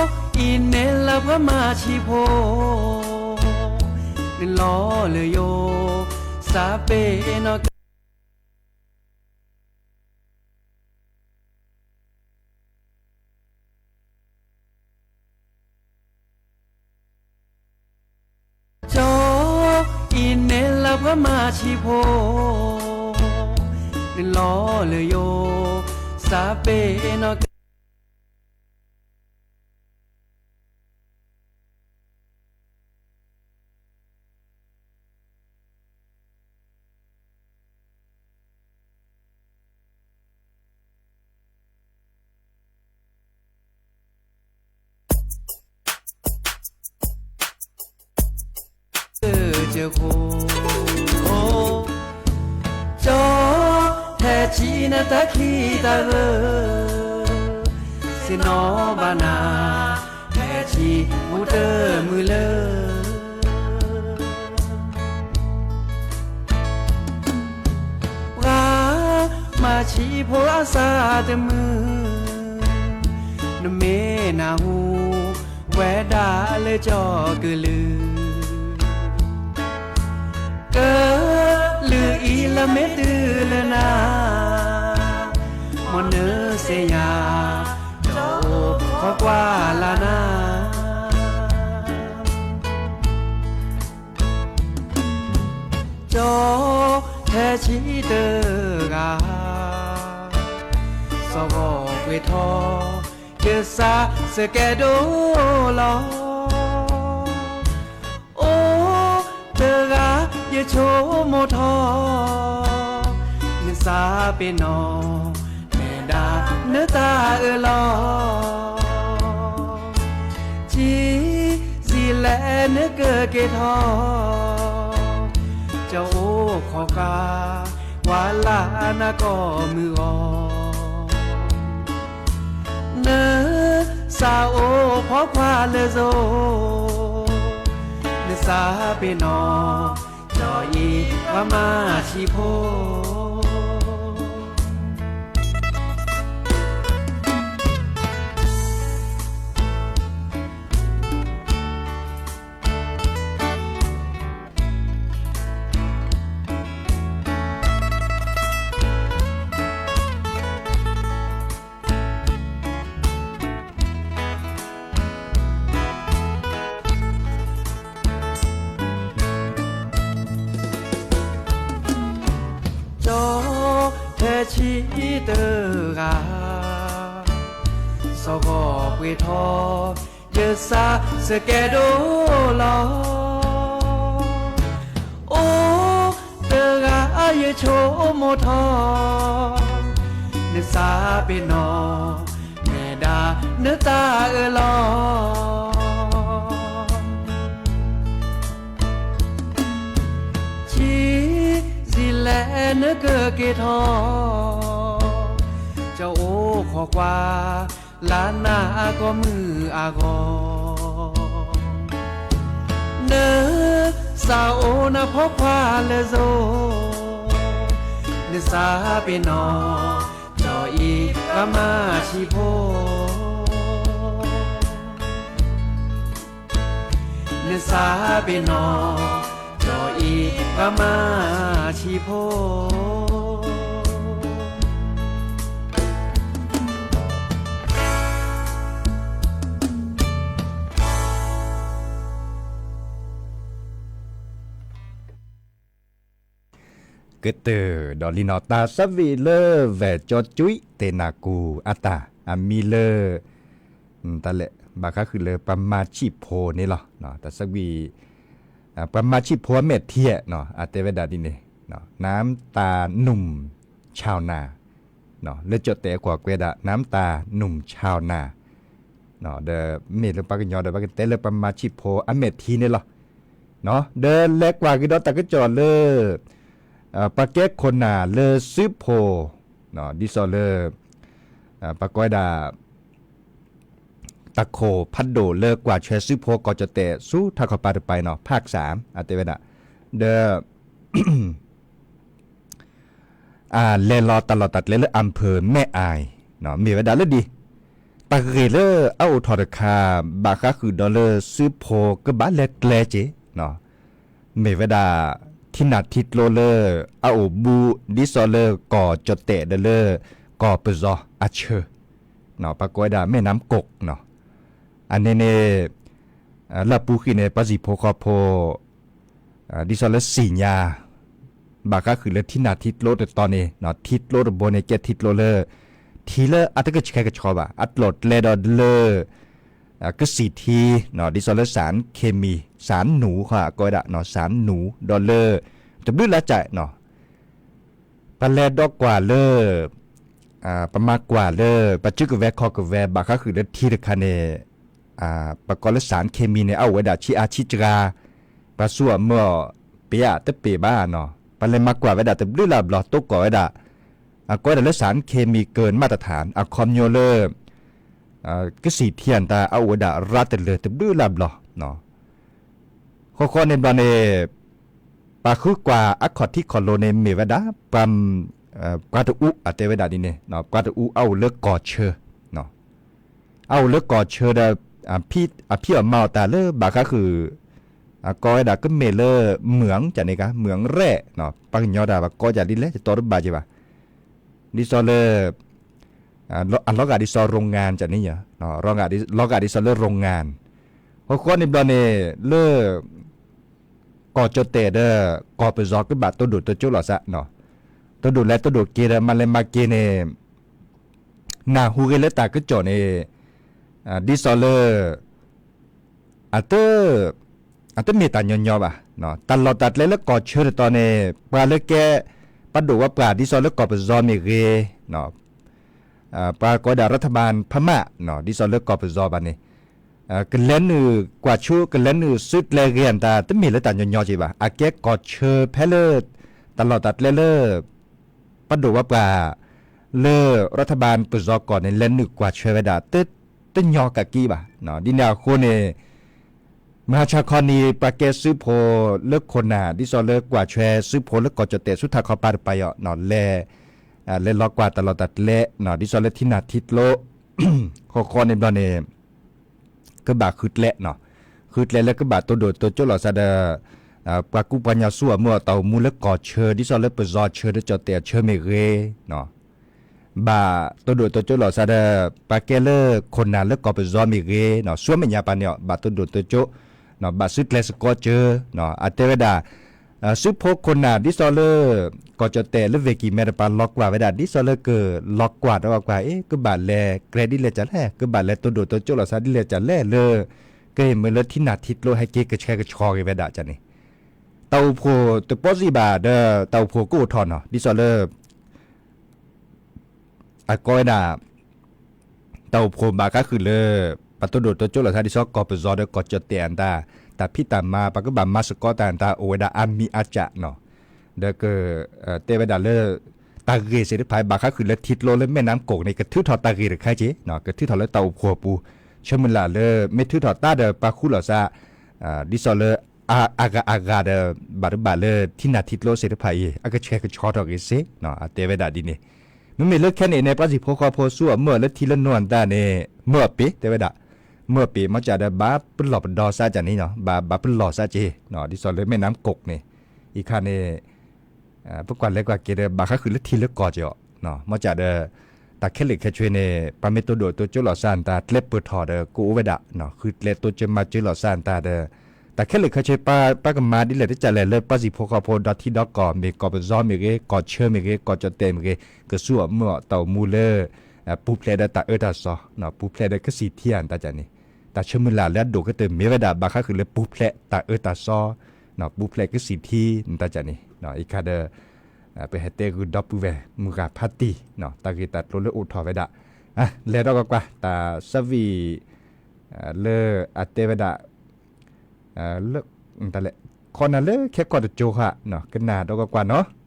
ၠီအံၤန့ၣ်လၢပှၤမၤဆံးဖိ နလီၤလၢယိာ် စးပ့ၤနီၣ်က ကၠီအံၤန့ၣ်လၢပှၤမၤဆံးဖိ နလီၤလၢယိာ် စးပ့ၤနီၣ်က ကၠီ ထဲဆံးနတၢ်ခံးတၢ်ဂၢၢ် ဆ့ၣ်နီၤဘၣ်နၤ ထဲဆံးမူတမုာ်လၢ ပှၤမၤဆံးဖိအစၢ်တမုာ် နမ့ၢ်နၢ်ဟူဝဲဒၣ်လၢကၠီကလုၢ် က ကလုၢ်အံၤလၢမ့ၢ်တုၤလၢနၤ, မ်နစ့ၢ်ညါ, ဒီးအိၣ်ခိးကွၢ်လၢ်နၤ. ကၠီဟဲဆံတဂၤ, စီၤဂီၤပှ့ၤထီ, ယစးစကဲဒိၣ်လီၤ. အိၣ်တဂၤယဆိကမိၣ်ထီၣ်, နစးပ့ၤနီၣ်, နဲဒၣ်နတၢ်အၢၣ်လီၤ. ဆံးဆံးလဲၣ်နကက့ၤထီၣ်, ကၠီအိၣ်ခိးကွၢ်, ကွၢ်လၢ်နၤကိးမုၢ်ဂီၤ. နစးအိၣ်ဖိခွါလၢစိၤ, နစးပ့ၤနီၣ်, ကၠီအံၤပှၤမၤဆံးဖိ. ကၠီဟဲဆံတဂၤ, စီၤဂီၤပှ့ၤထီ, ယစးစကဲဒိၣ်လီၤ. အိၣ်တဂၤယဆိကမိၣ်ထီၣ်, နစးပ့ၤနီၣ်, နဲဒၣ်နတၢ်အၢၣ်လီၤ. ဆံးဆံးလဲၣ်နကက့ၤထီၣ်, ကၠီအိၣ်ခိးကွၢ်, လၢ်နၤကိးမုၢ်အဂီၢ်. နစးအိၣ်နဖိခွါလၢစိၤ, နစးပ့ၤနီၣ်, ကၠီအံၤပှၤမၤဆံးဖိ. နစးပ့ၤနီၣ်, ကၠီအံၤပှၤမၤဆံးဖိ. ကတၢၢ်ဒီးလံနီၤ တၢ်သးဝံၣ်လၢဝဲၢ်ကၠီကွံတ့ၢ်နၤကူၣ်အတၢ် အမံၤလၢ တၢ်လဲၣ် ဘၣ်ဃးဃုာ်လၢပှၤမၤဆံးဖိန့ၣ်လီၤ. တၢ်သးဝံၣ် ပှၤမၤဆံးဖိအမဲာ်ထံနီၤ အတဲဝဲဒၣ်ဒ်န့ၣ် น้ำตาหนุ่มชาวนา လၢကၠီၣ်တဲာ်အကွၢ်ကွဲးဒၣ် น้ำตาหนุ่มชาวนา ဒီးမ့ၢ်လၢပှၤကညီဒီး ပကတဲလၢပှၤမၤဆံးဖိအမဲာ်ထံန့ၣ်လီၤ. ဒီးလဲၤကွၢ်က့ၤဒီးတၢ်ကစီၣ်လၢ ပှၤကဲခိၣ်နၢ်လၢစုဖိ ဒ်သိးလၢ ပှၤကိးဝဲဒၣ် တၢ်ခိၣ်ဖးဒိၣ်လၢကွၢ်ထွဲစုဖိကီၢ်ကၠီၣ်တဲာ်ဆူထးခီပၤတပၤနီၤ ภาคสาม အတဲဝဲဒၣ် ဒီး လဲၤလီၤတၢ်လီၢ်တၢ်ကျဲလၢ อำเภอแม่อาย မ့ၢ်ဝဲဒၣ်လၢဒ် တၢ်ဂ့ၢ်လၢအအိၣ်ထီၣ်တခါ ဘၣ်ဃးဃုာ်ဒီးလၢစုဖိကဘၣ်လဲၤကျဲက့ၤ မ့ၢ်ဝဲဒၣ် ထံနၢ်ထံကျိလၢအအိၣ်ဘူး ဒ်သိးလၢကီၢ်ကၠီၣ်တဲာ်ဒီးလၢ ကီၢ်ပယီၤအဆၢ ပှၤကိးဝဲဒၣ် แม่น้ำกก နီၤ အန့ၣ်န့ၣ် လၢအပူၤကွံာ်န့ၣ် ပှၤစံၣ်ဖိဃီဖိ ဒ်သိးလၢစံၣ်ညါ ဘၣ်ဃးဃုာ်လၢထံနၢ်ထံကျိတတီၤန့ၣ် ထံကျိတဘိန့ၣ် ကဲထံကျိလၢ ထံလၢအတကဆှဲကဆှီဘၣ် အကျိၤကျဲဒီးလၢ ကစံၣ်ထံ ဒ်သိးလၢ สารเคมี สารหนู ဃီကိးဝဲဒၣ် สารหนู ဒီးလၢ တဘျုးလၢ်ကၠဲးနီၤ ပလဲၤဒီးကွၢ်လၢ ပမၤကွၢ်လၢ ပစုကဝဲၤခီၣ်ကဝဲၤ ဘၣ်ဃးဃုာ်လၢထံတခါန့ၣ် ပကိးလၢ สารเคมี န့ၣ် အအိၣ်ဝဲဒၣ်ဆံးအါဆံးစှၤ ပှၤဆူအမၢအီၤ ပယါတပ့ၤဘၣ်နီၤ ပလဲၤမၤကွၢ်ဝဲဒၣ်တဘျုးလၢ်ဘျီ တိကိးဝဲဒၣ် အကိးဝဲဒၣ်လၢ สารเคมีเกินมาตรฐาน အခီပညီလၢ ကစံၣ်ထံအတၢ် အအိၣ်ဝဲဒၣ်ရၤတလၢာ်တဘျုးလၢ်ဘျီ ဃီဃီန့ၣ်ဘျီန့ၣ် ပှၤဃုကွၢ်အခီၣ်ထံးခီၣ်လိၤန့ၣ် မ့ၢ်ဝဲဒၣ် ပှၤတအူ အတဲဝဲဒၣ်ဒ်န့ၣ် ပှၤတအူအအိၣ်လၢကီၢ်ဆၢ အအိၣ်လၢကီၢ်ဆၢဒီး အဖံးအီၣ်မၤအီၣ်တၢ်လၢဘၣ်ဃးဃုာ် ကိးဝဲဒၣ်ကမ့ၢ်လၢ မုၢ်အကန့ၣ်က မုၢ်အရဲၣ်နီၤ ပှၤကညီတၢ်ပကိးဒ်လဲၣ် ယတီတဘၣ်က့ၤဘၣ်. ဒ်သိးလၢ အလီၤဂာ်ဒ်သိး โรงงาน ကန့ၣ် လီၤဂာ်ဒ်သိးလၢ โรงงาน ဃီဃီန့ၣ်ဘျီန့ၣ် လၢ ကီၢ်ကၠီၣ်တဲၣ်ဒီး ကီၢ်ပယီၤကဘၣ်တိၢ်ဒိၣ်တိၢ်ကၠိလိာ်သးနီၤ, တိၢ်ဒိၣ်လဲၢ်တိၢ်ဒိၣ်က့ၤဒီး မၤလဲၤမၤက့ၤန့ၣ် နၢ်ဟူဂ့ၤလၢတၢ်ကစီၣ်န့ၣ် ဒ်သိးလၢ အတ အတမ့ၢ်တၢ်ညီညီဘၣ်. တၢ်လီၢ်တၢ်ကျဲလၢကီၢ်ဆၢတတီၤန့ၣ် ပှၤလၢကဲ ပှၤဒိၣ်ဝဲပှၤ ဒ်သိးလၢကီၢ်ပယီၤမ့ၢ်ဂ့ၤ ပှၤကိးဝဲဒၣ် รัฐบาลพม่า ဒ်သိးလၢကီၢ်ပယီၤဘၣ်န့ၣ် ကလဲၤနုာ်ကွၢ်ဆူ ကလဲၤနုာ်စုကျဲဂ့ၤအတၢ် တမ့ၢ်လၢတၢ်ညီညီက့ၤဘၣ်. အကဲကီၢ်ဆၢဖဲလၢ တၢ်လီၢ်တၢ်ကျဲလၢ ပှၤဒိၣ်ဝဲပှၤ လၢ รัฐบาล ပယီၤကီၢ်န့ၣ် လဲၤနုာ်ကွၢ်ဆၢဝဲဒၣ် တညီကက့ၤဘၣ်. ဒ်န့ၣ်အဃိန့ၣ် မဟါဆါခီန့ၣ် ပှၤကဲစုဖိလၢခိၣ်နၢ် ဒ်သိးလၢကွၢ်ဆၢစုဖိလၢကီၢ်ကၠီၣ်တဲၣ်ဆူထးခီပၤတပၤအံၤ လဲၤ လဲၤလီၤကွၢ်တၢ်လီၢ်တၢ်ကျဲ ဒ်သိးလၢထံနၢ်ထံကျိ ဃီဃီန့ၣ်ဘျီန့ၣ် ကဘၣ်ဃုကျဲ ဃုကျဲလၢကဘၣ်တိၢ်ဒိၣ်တိၢ်ကၠိလိာ်သးဒီး ပှၤကူပှၤညီဆူအမုၢ်အတၢ်အိၣ်မူလၢကီၢ်ဆၢ ဒ်သိးလၢပယီၤဆၢဒီးကၠီၣ်တဲၣ်အဆၢမ့ၢ်ဂ့ၤ ဘၣ်တိၢ်ဒိၣ်တိၢ်ကၠိလိာ်သးဒီး ပှၤကဲလၢခိၣ်နၢ်လၢကီၢ်ပယီၤမ့ၢ်ဂ့ၤ ဆူမဲာ်ညါပၤန့ၣ် ဘၣ်တိၢ်ဒိၣ်တိၢ်ကၠိ ဘၣ်စုကျဲစကီကၢ အတဲဝဲဒၣ် စုဖိခိၣ်နၢ်ဒ်သိးလၢ ကီၢ်ကၠီၣ်တဲၣ်လၢ ဝ့ၢ်ကံၢ်မဲတပၤ လီၤကွၢ်ဝဲဒၣ် ဒ်သိးလၢကလီၤကွၢ်ဒီးကွၢ် အ့ ကဘၣ်လဲၤကျဲဒ်လဲၣ်ကလဲၣ် ကဘၣ်လဲၤတိၢ်ဒိၣ်တိၢ်ကၠိလိာ်သးဒ်လဲၣ်ကလဲၣ်လၢ ကဟ့ၣ်မ့ၢ်လၢထံနၢ်ထံကျိဟဲက့ၤကဆှဲကဆှီက့ၤဝဲဒၣ်န့ၣ် တၢ်အိၣ်ဖှိၣ်တပီၢ်စံးဘၣ်ဒီး တၢ်အိၣ်ဖှိၣ်ကအိၣ်ထီၣ်နီၤ ဒ်သိးလၢ အကိးဝဲဒၣ် တၢ်အိၣ်ဖှိၣ်ဘၣ်ဃးဃုာ်လၢ ပှၤတိၢ်ဒိၣ်တိၢ်ကၠိလိာ်သးဒ်သိးကီၢ်ပယီၤဒီးကီၢ်ကၠီၣ်တဲၣ်အတၢ် တၢ်ဖံးတၢ်မၤ ပှၤကဘၣ်မၤစ့ၢ်ကီးတၢ်အတၢ်အိၣ်ဝဲဒၣ်အါမံၤအါကၢ်နီၤ ဒီးက တဲဝဲဒၣ်လၢ တၢ်ဂ့ၢ်သ့ၣ်တဖၣ်ဘၣ်ဃးဃုာ်လၢထံကျိလၢမဲၢ်နါကိၣ်န့ၣ် ကထုးထီၣ်တၢ်ဂ့ၢ်တခါက့ၤ ကထုးထီၣ်လၢတၢ်အိၣ်ဖှိၣ်အပူၤ ဆၢမုၢ်လၢ်လၢမ့ၢ်ထုးထီၣ်တၢ်ဒီးပာ်ဃူလိာ်သး ဒ်သိးလၢ အဂၤအဂၤဒီး ဘၣ်တဘၣ်လၢထံနၢ်ထံကျိသ့ၣ်တဖၣ်အံၤ အကဆှဲကဆှီထီၣ်ဂ့ၤစ့ၢ် အတဲဝဲဒၣ်ဒ်န့ၣ် မ့မ့ၢ်လၢခဲန့ၣ်န့ၣ် ပှၤဟံၣ်ဖိဃီဖိဆူအမုၢ်လၢထံလၢနိအတၢ်န့ၣ် မုၢ်အပ့ၤ တဲဝဲဒၣ် မုၢ်အပ့ၤ မ့ၢ်ကၢ်ဒီးဘၣ်ပလီၢ်ပဒီစးကၢ်န့ၣ်နီၤ ဘၣ်ပလီၢ်စးက့ၤ ဒ်သိးလၢမဲၢ်နါကိၣ်န့ၣ် အံၤခါန့ၣ် ပကွၢ်လဲၤကွၢ်က့ၤဒီး ဘၣ်ဃးဃုာ်လၢထံလၢကီၢ်က့ၤအီၤ မ့ၢ်ကၢ်ဒီး တၢ်ခဲလၢာ်ခဲဆ့န့ၣ် ပှၤမ့ၢ်တိၢ်ဒိၣ်တိၢ်ကၠိလိာ်သးအတၢ် ကျဲပၢၢ်ထီၣ်ဒီးကအိၣ်ဝဲဒၣ် ဃုကျဲတိၢ်ကၢမၤကၢလိာ်သးအတၢ်ဒီး တၢ်ခဲလၢာ်ခဲဆ့ ပှၤကမၤဒ်လဲၣ်တကၢ်လဲၣ်လၢပှၤဟံၣ်ဖိဃီဖိဒီထံဒီကီၢ် မ့ၢ်ကီၢ်ပယီၤမ့ၢ်ဂ့ၤ ကီၢ်ဆၢမ့ၢ်ဂ့ၤ ကီၢ်ကၠီၣ်တဲၣ်မ့ၢ်ဂ့ၤ ကဆူအမုၢ်အတၢ်အိၣ်မူလၢ ပူၤဖျဲးဒီးတၢ်အၢတၢ်သီ ပူၤဖျဲးဒီးကစံၣ်ထံအတၢ်ကၢ်န့ၣ် တၢ်ဆၢမုၢ်လၢ်လၢအဒိၣ်ကတၢၢ်မ့ၢ်ဝဲဒၣ် ဘၣ်ဃးဃုာ်လၢပူၤဖျဲးတၢ်အၢတၢ်သီ ပူၤဖျဲးကစံၣ်ထံနတၢ်ကၢ်န့ၣ် အံၤခါဒီး ပဟဲတဲဂုာ်ဒီပုၢ်ဝဲၢ်မုၢ်ဂၤဖးတံၢ် တၢ်ဂ့ၢ်တၢ်ကျိၤလၢအိၣ်ထီၣ်ဝဲဒၣ် လဲၤဒီးကွၢ်ကွၢ် တၢ်ဆၢဝံၣ် လၢအတဲဝဲဒၣ် လၢ တၢ်လဲၣ် ခီနၤလၢခဲကီၢ်တကၠိၤဃာ် ကနၣ်ဒီးကွၢ်ကွၢ်နီၤ.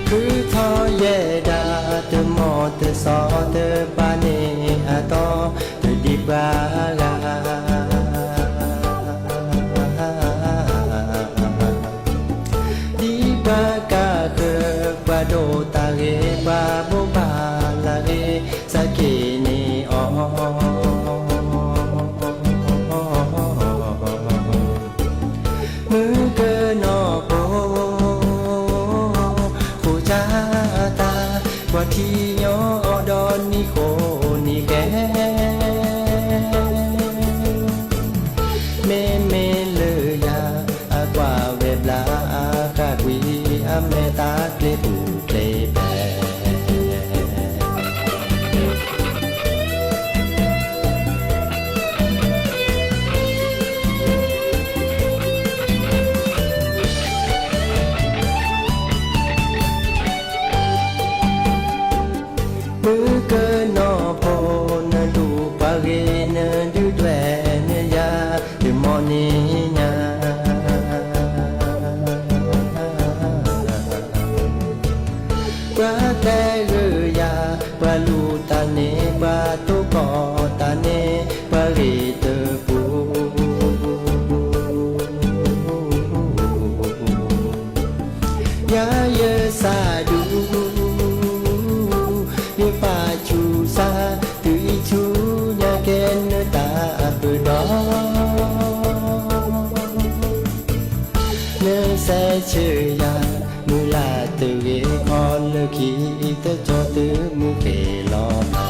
ဃုထီၣ်ယဲဒၣ်တမီၢ်တစီၤတပၤန့ၣ်အသီ တဒ်ပှၤဂၤ ဒ်ပှၤကဃၢၤ ပှၤဒိးတၢ်ဂ့ၤ ပှၤဘိးဘၣ်လၢဂ့ၤ စးက့ၤန့ၢ်အီၤ မုၢ်ကနီၤဖိ ဃိၣ်ကၢ်တၢ် ပှၤထံၣ်ညီဒီးနံၣ်ဃိနံၣ်ဃဲ မ့မ့ၢ်လၢယၤ အကွၢ်ဝဲဘျါ အဃၣ်ကွံာ် အမဲာ်သၣ်ကျ့ပူၤကျ့ဖဲ စဲးဆၢယၤ မုၢ်လၢ်တဂ့ၤခီလၢခံ တကၠီတုၤမုၢ်က့ၤလီၤလီၤ.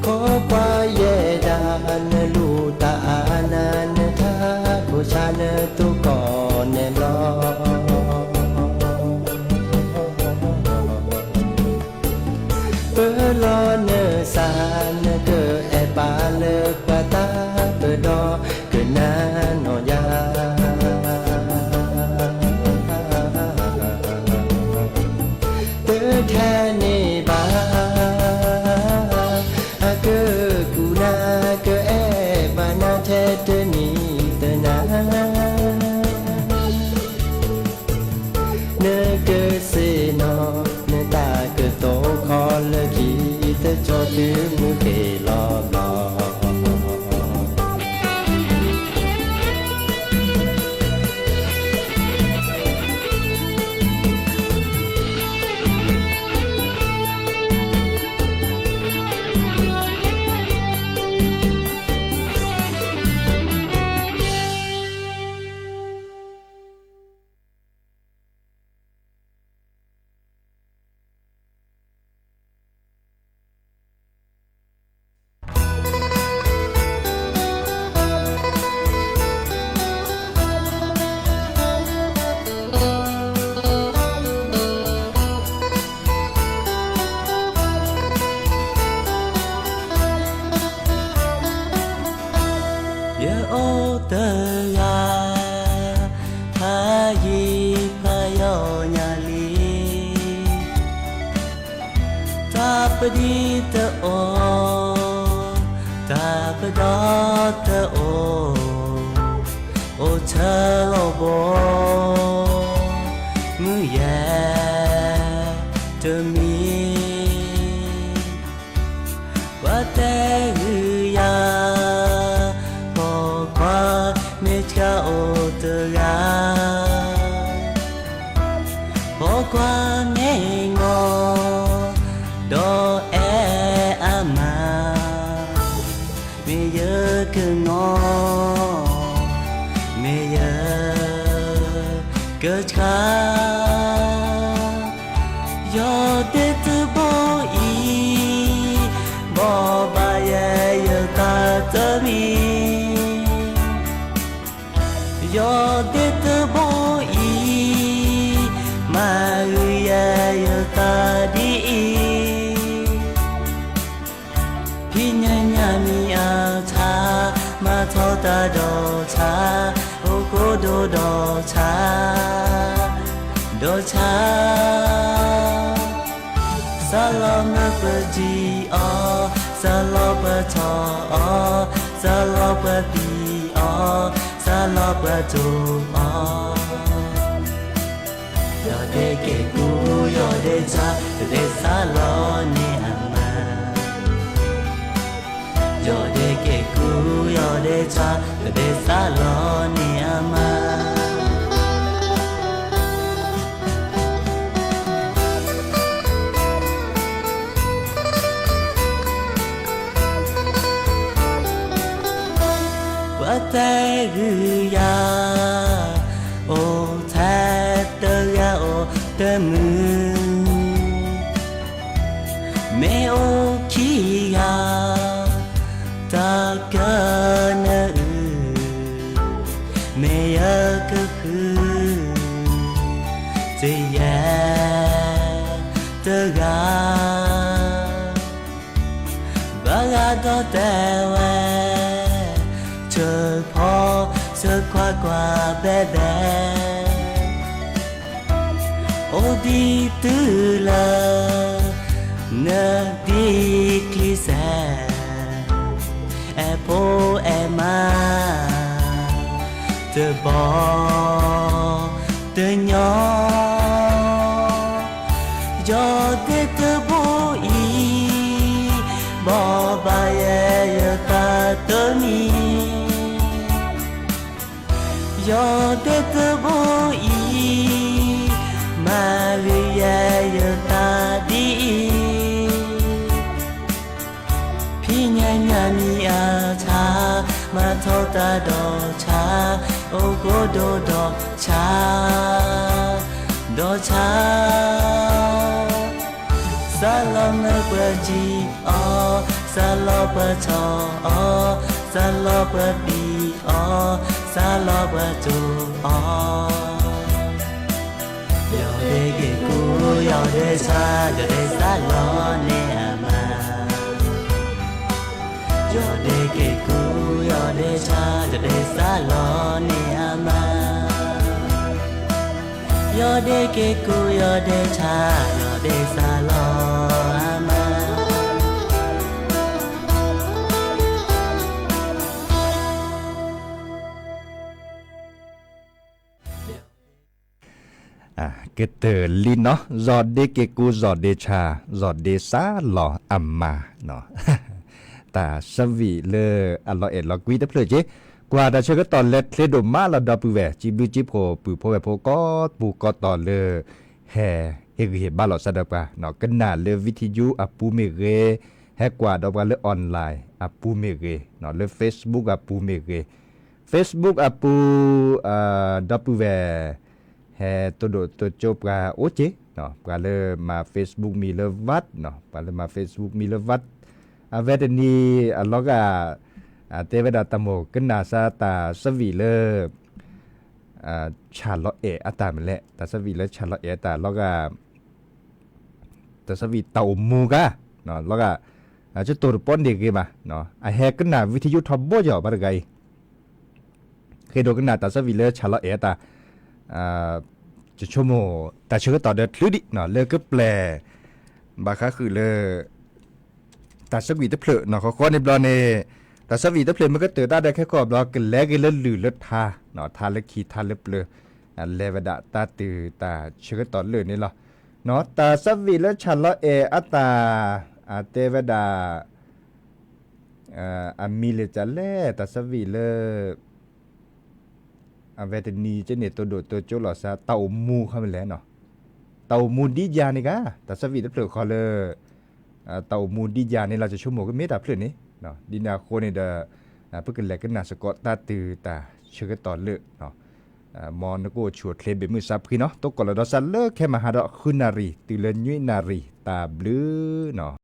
ခိးကွၢ်ယဲဒၣ် နလူၤတၢ်အါနၤ နထးခိၣ်ဆါ နတူၢ်ကီၢ်နဲၣ်လီၤ. ပလီၤနသး နကအဲၣ်ပာ်လၢပှၤသးပဒီ ကနၣ်နီၢ်ယၤ တထဲန့ၣ်ဘၣ် အကကူၣ်နၤ ကအဲၣ်ဘၣ်နၤထဲတနံၤတနၤ နကစ့ၢ်နီၤ နတၢ်ကတိၤခီလၢခံ တကၠီတုၤမုၢ်က့ၤလီၤလီၤ. ယအိၣ်တဂၤ ဖးယံၤဖးယီၤညါလံ တၢ်ပဒံတအိၣ် တၢ်ပဒီတအိၣ် အိၣ်ဆၢလီၤဘီ မုၢ်ယဲၢ်တမံၤ ပှၤတဲဂုာ်ယၤ ပိာ်ခွါမ့ၢ်ဆှၢအိၣ်တဂၤ ပိာ်ခွါမ့ၢ်ငီၢ် ဒီးအဲၣ်အမါ မ့ၢ်ယကငီၢ် မ့ၢ်ယကဆှၢ ယီၤဒ့တဘိအံၤ ဘီၣ်ဘၣ်ယဲယသးတမံၤ ယီၤဒ့တဘိအံၤ မၤဂ့ၤယဲယသးဒ်အံၤ ဖံညါညါမံအါဆါ မၤထီၣ်တၢ်ဒီးဆါ အိၣ်ကိၣ်ဒိၣ်ဒီးဆါ ဒီးဆါ စးလီၤမၢပတံၤအီၤ စးလီၤပထီၣ်အီၤ စးလီၤပသံအီၤ စးလီၤပတိၢ်အီၤ ယီၤဒ့က့ၤကူ ယီၤဒ့ဆါ တဘ့ၣ်စးလီၤန့ၢ်အမါ ယီၤဒ့က့ၤကူ ယီၤဒ့ဆါ တဘ့ၣ်စးလီၤန့ၢ်အမါ ပှၤတဲဂုာ်ယၤ အိၣ်ထဲတဂၤအိၣ်တမုာ် မ့ၢ်အိၣ်ခံဂၤ တၢ်ကနၢအုၣ် မ့ၢ်ယကဃု တယဲၢ်တဂၤ ဘၣ်ဂၤဒီးတဲဝဲ ဆၢဖီဆၢခွါကွၢ်ဘဲဘဲ အိၣ်ဒံးတုၤလၢ နဒံးကျံစဲး အဲၣ်ဖိအဲၣ်မါ တဘီတညီ ယီၤဒ့တဘိအံၤ ဘီၣ်ဘၣ်ယဲယသးတမံၤ ယတဲတဘိအံၤ, မၤဂ့ၤယဲယသးဒ်အံၤ, ဖံးညါညါမံအဆၣ်, မၤထီၣ်တၢ်ဒီးဆၣ်, အိၣ်ကိၣ်ဒိၣ်ဒီးဆၣ်, ဒီးဆၣ် စးလီၤမၢပှၤထံၣ်အီၤ, စးလီၤပှၤထီၣ်အီၤ, စးလီၤပှၤပျံၤအီၤ, စးလီၤပှၤတိၢ်အီၤ, ယီၤဒ့က့ၤကူ, ယီၤဒ့ဆါ, ယီၤဒ့စးလီၤန့ၢ်အမါ, ယီၤဒ့က့ၤကူ, ယီၤဒ့ဆါ, ယီၤဒ့စးလီၤန့ၢ်အမါ, ယီၤဒ့က့ၤကူ, ယီၤဒ့ဆါ, ယီၤဒ့စးလီၤအမါ. ကတၢၢ်လံနီၤ, ယီၤဒ့က့ၤကူ, ယီၤဒ့ဆါ, ယီၤဒ့စးလီၤအမါနီၤ. တၢ်ဆၢဝံၤလၢအလီၤအဲၣ်လီၤကွံတဖျၢၣ်က့, ကွၢ်တၢ်ဆၢကတီၢ်လၢချ့ဒိၣ်မးလီၤ ဒီပုၢ်ဝဲၢ် စံးဘျုးစံးဖှိၣ် ပုၢ်ဖိဝဲၢ်ဖိကိးပူၤကိးတီၤလၢ ဟဲဟ့ၣ်ဂံၢ်ဟ့ၣ်ဘါလိာ်သးဒီးပှၤ, ကနၣ်လၢ video အပူၤမ့ၢ်ဂ့ၤ, ဟဲကွၢ်ဒီးပှၤလၢ online အပူၤမ့ၢ်ဂ့ၤ, လၢ Facebook အပူၤမ့ၢ်ဂ့ၤ, Facebook အပူၤ ဒီပုၢ်ဝဲၢ် ဟဲတိၢ်ဒိၣ်တိၢ်ကၠိပှၤအိၣ်က့, ပှၤလၢမၤ Facebook မံၤလၢ Vat နီၤ, ပှၤလၢမၤ Facebook မံၤလၢ Vat အဝဲတနံၤအလီၤဂာ် တဲဝဲဒၣ်တၢ်မိၣ်ကနၣ်စၢ်တၢ်ဆၢဝံၤလၢ ဆၣ်လီၤအဲၣ်အတၢ်မနုၤလဲၣ်, တၢ်ဆၢဝံၤလၢဆၣ်လီၤအဲၣ်အတၢ်လီၤဂာ် တၢ်ဆၢဝံၤတၢ်အိၣ်မူကါ, လီၤဂာ် ကတိၤတပီန့ၢ်ဂ့ၤဘၣ်, အဟဲကနၣ် video ထီဘိယီၤဘၣ်တဂၤအံၤ, ဃ့ဒိးကနၣ်တၢ်ဆၢဝံၤလၢဆၣ်လီၤအဲၣ်အတၢ်, ယဆိကမိၣ် တၢ်ဆၢကတီၢ်ဒီးချုးဒံး လၢကပျဲၢ် ဘၣ်ဃးဃုာ်လၢ တၢ်ဆၢကွံာ်တဖျၢၣ်နီၤ ဃီဃီန့ၣ်ဘျီန့ၣ်, တၢ်ဆၢဝံာ်တဖျၢၣ်မ့ၢ်ကတၢၢ်တၢ်ဒီးခဲကီၢ်ဘျီ ကလဲၤက့ၤလၢလုၢ်လၢထါ, ထါလၢခံထါလၢပျၢၤ, လဲၤဝဲဒၣ်တၢ်တုၤတၢ်ဆၢကတီၢ်လၢာ်န့ၣ်လီၤ. တၢ်ဆၢဝံၤလၢဆၣ်လီၤအဲၣ်အတၢ်, တဲဝဲဒၣ် အမံၤလၢတၢ်လဲၣ် တၢ်ဆၢဝံၤလၢ အဝဲတနံၤကန့ၣ် တိၢ်ဒိၣ်တိၢ်ကၠိလိာ်သး တၢ်အိၣ်မူခီမ့ၢ်လဲၣ်နီၤ, တၢ်အိၣ်မူဒံးယၤန့ၣ်ဂ့ၤ, တၢ်ဆၢဝံၤတဖျၢၣ်ဃီလၢ တၢ်အိၣ်မူဒံးယၤန့ၣ်လီၤ ယဆိကမိၣ်ကမ့ၢ်တၢ်ဖျၢၣ်န့ၣ်, ဒ်န့ၣ်အဃိန့ၣ်ဒီး ပကလဲၤကနၣ်စ့ၢ်ကီးတၢ်တုၤတၢ်ဆၢကတီၢ်လၢာ်, မ်နကအိၣ်ဆူၣ်အိၣ်ချ့ဘၣ်မုာ်စးဖှံနီၤ, တိကိးလီၤဒီးစးလၢခဲမဟါဒီး ဃုနၣ်ရံၣ်တုၤလၢနွံနၣ်ရံၣ် တၢ်ဘျုးနီၤ.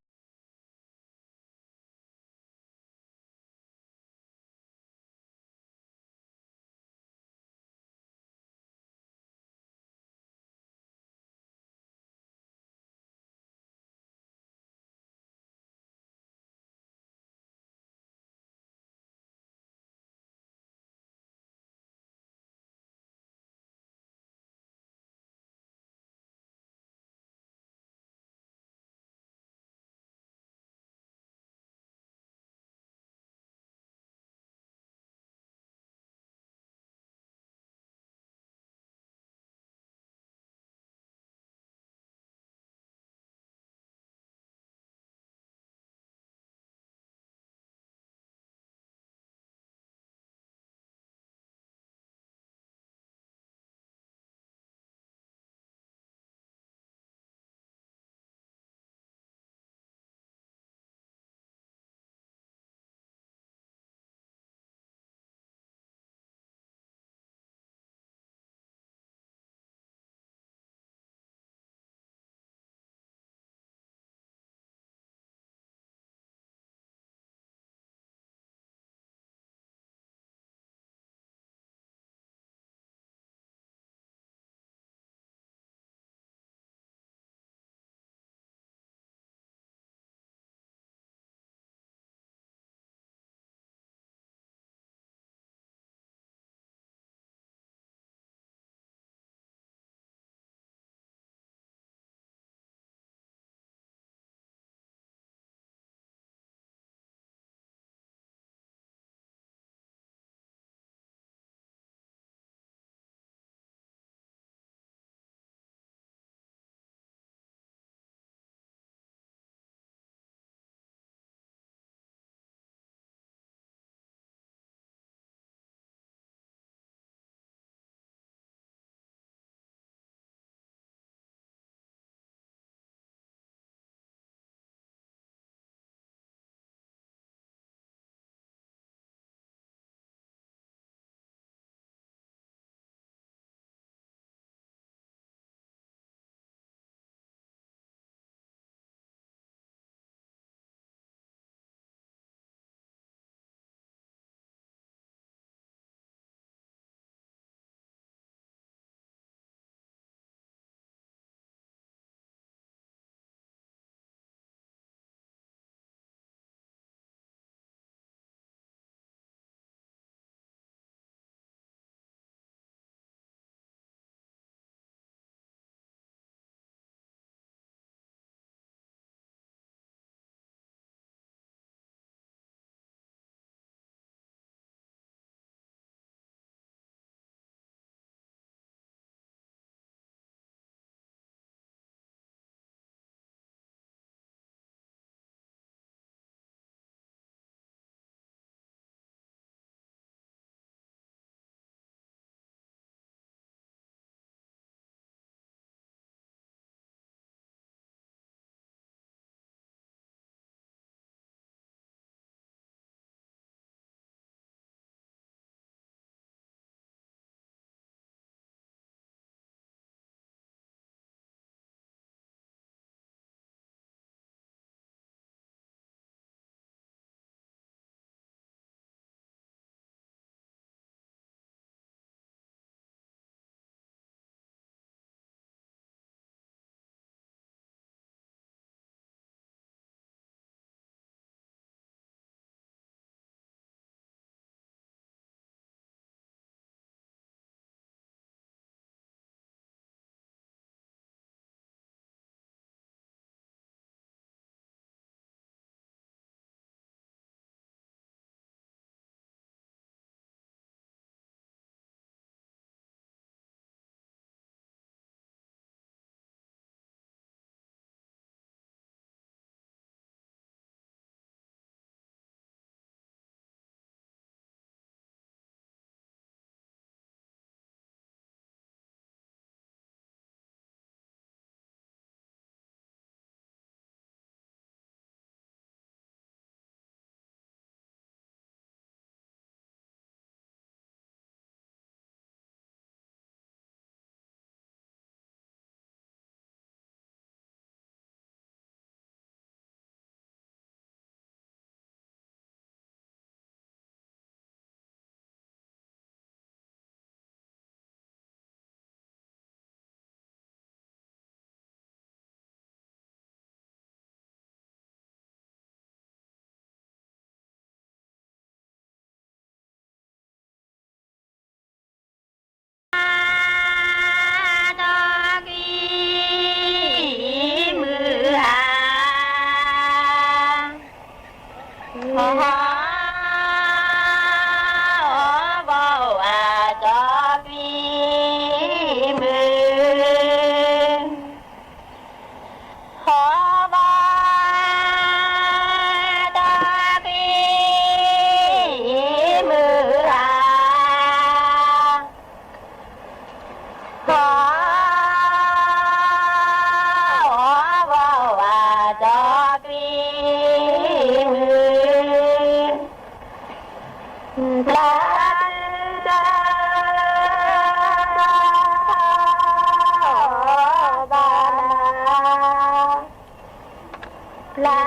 လါ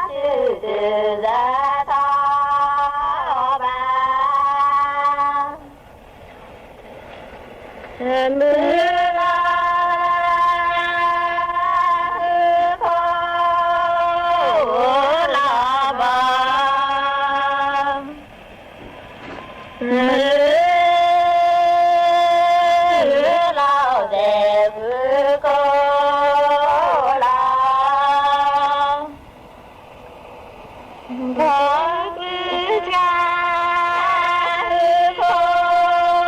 တုၤတုၤစၢထီၣ်ဘၣ် မုၢ်လီၤ ဃုခိၣ်လီၤဘီ မုၢ်လီၤသဲး ဃုခိၣ်လီၤ ဘီကုၢ်ဆှါ ဃုခိၣ်ဂီၤ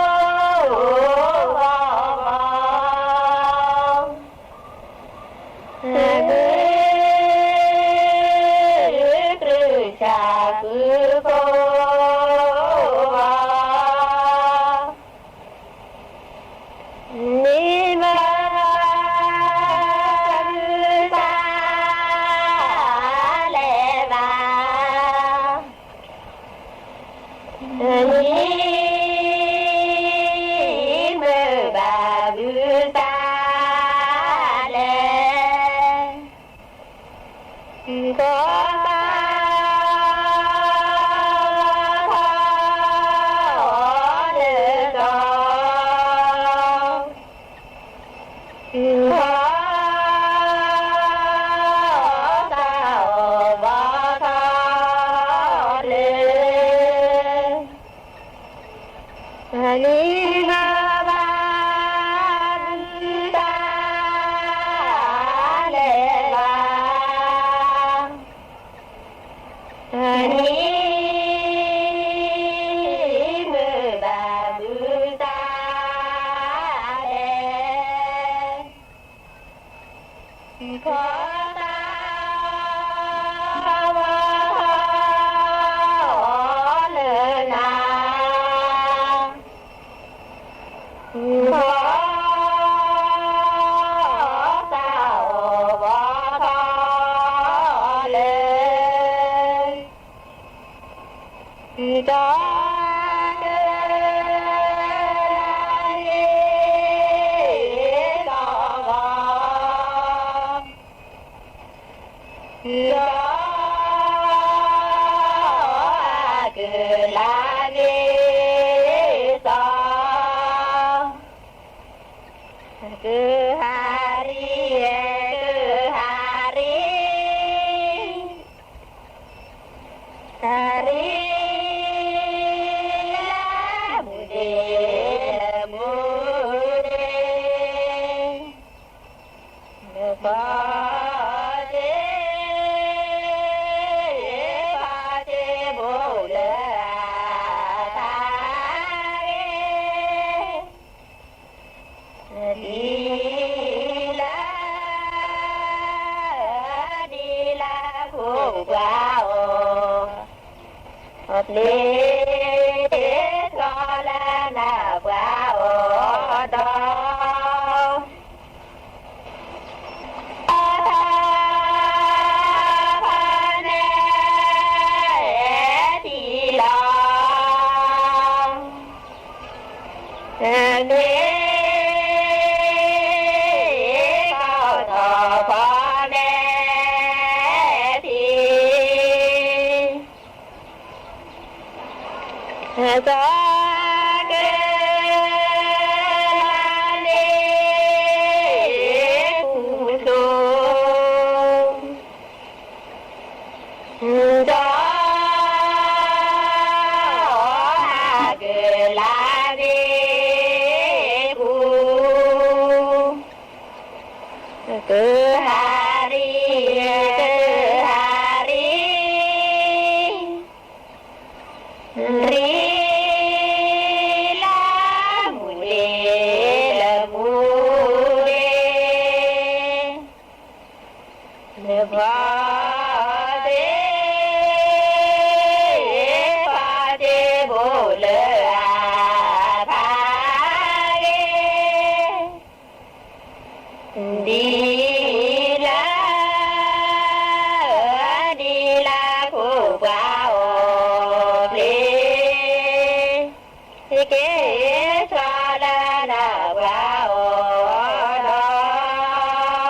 ဘီ မုၢ် ကုၢ်ဆှါ ဃုခိၣ်ဂီၤ နံၤမုၢ် ဘုသးလဲၤဘၣ် နံၤမုၢ်ဘၣ် ဘုသးလဲၤ ကီမါ ထီၣ်လၢကီ ကီ သးအိၣ်ဘီထီၣ်လၢ နံၤမုၢ်ဘၣ် ဘုသးလဲၤဘၣ် နံၤမုၢ်ဘၣ် ဘုသးလဲၤ ကီ သးအိၣ်ဘီထီၣ်လၢနၤ ကီ သးအိၣ်ဘီထီၣ်လၢ ကီ ကလၤန့ၣ် ကီဂီၤ ကီ ကလၤန့ၣ် စီၤ ကဟးရံ ကဟးရံ ဟးရံ လၢမူဒ့ လၢမူဒ့ နဖီတ့ ဖီတ့ဘိလၢအတၢ်ဂ့ၤ ဒ်လၢ ဒ်လၢခိၣ်ပှၤအိၣ် အပျ့ၤ ထီၣ်လၢနပှၤအိၣ်ဒီး အတၢ်ဖီနဲၣ်ထံလီၤ မ့ၢ် ကီၢ်ထီၣ်ဖီနဲၣ်ထံ စီၤ ကလၤန့ၣ် ကူၣ်သိ စီၤ ကလၤန့ၣ် ကူၣ် ကဟးရံ ကဟးရံ ရံ လၢမူဒ့ လၢမူဒ့ နဖီတ့ ဖီတ့ဘိလၢအဖး ဒ်လၢ ဒ်လၢခိၣ်ပှၤအိၣ်ဖျ့ က့ၤဆီလၢနပှၤအိၣ်ဒီး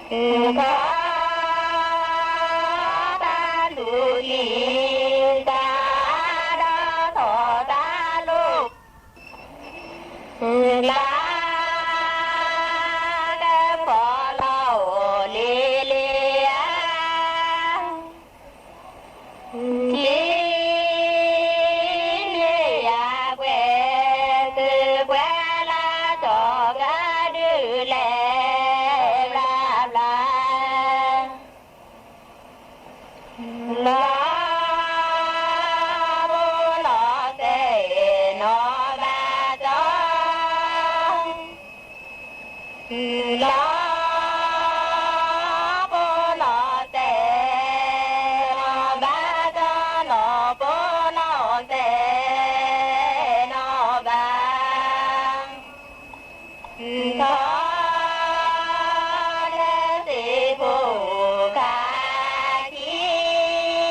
ခီတၢ်လူၤလံ, တၢ်ဒီးထီၣ်တၢ်လူၤ, လၢကဖီလီၤအိၣ်လံလံဧါ, ထံမ့ၢ်ယၤကွဲး သုကွဲးလၢကီၢ်ကဒုးလဲၤ ဘျါဘျါ လီၤဘိလီၤတဲနီၢ်ဘၣ်ကီ, လီၤဘိလီၤတဲနီၢ်ဘၣ်ကီနီၢ်ဘိလီၤတဲနီၢ်ဘၣ် ထီၣ်လၢသ့ၣ်ဖိခါခံ, ထီၣ်လၢသ့ၣ်ဖိခါခံ, ထီၣ်လၢ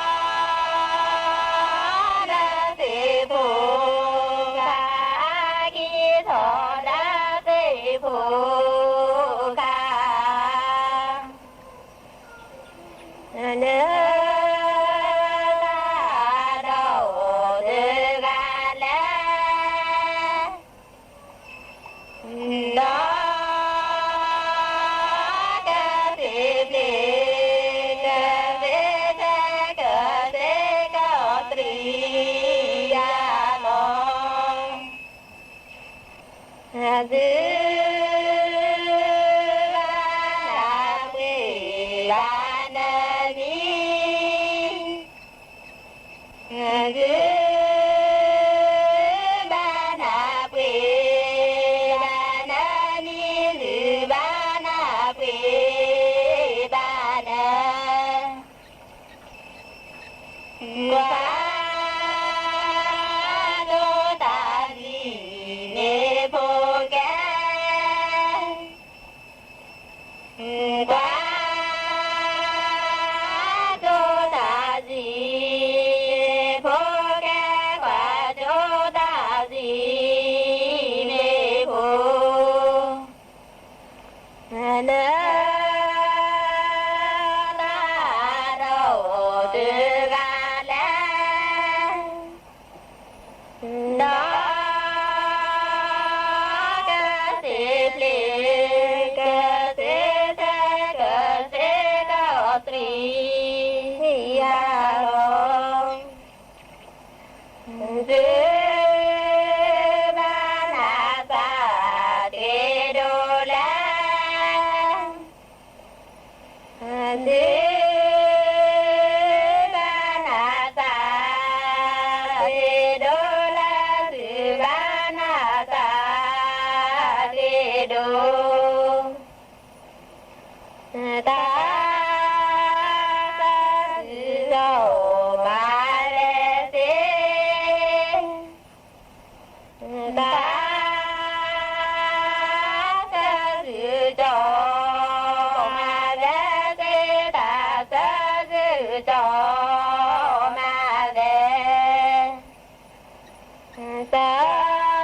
သ့ၣ်ဖိခါ လၢတၢ်ဒီးအိၣ်တဂၤလဲၣ်, ဒီးကသ့ၣ်ဖျ့ ကသ့ၣ်ထဲ ကသ့ၣ်ကီးသရံးယၤလီၤ. သုဘၣ်နၢ်ပှ့ၤဘၣ်နမံၤ, သုဘၣ်နၢ်ပှ့ၤဘၣ်နမံၤ, သုဘၣ်နၢ်ပှ့ၤဘၣ်န ကွၢ် ကၠိတၢ်စံးန့ၣ်ဖိကဲ, ကွၢ် ကၠိတၢ်စံးဖိကဲ, ကွၢ် ကၠိတၢ်စံးန့ၣ်ဖိ လၢတၢ်ဒီးအိၣ်တဂၤလဲၣ်, ဒီးကသ့ၣ်ဖျ့ ကသ့ၣ်ထဲ ကသ့ၣ်ကီးသရံးယၤလီၤ. သုဘၣ်နၢ်သးတ့ဒိလဲၣ်, သုဘၣ်နၢ်သးတ့ဒိလဲၣ်, သုဘၣ်နၢ်သးတ့ဒိ တၢ် တၢ်စၢၤစီၤမၤလဲၤသ့, တၢ် တၢ်စၢၤစီၤမၤလဲၤသ့, တၢ်စၢၤစီၤမၤလဲၤ တၢ်စၢၤစီၤ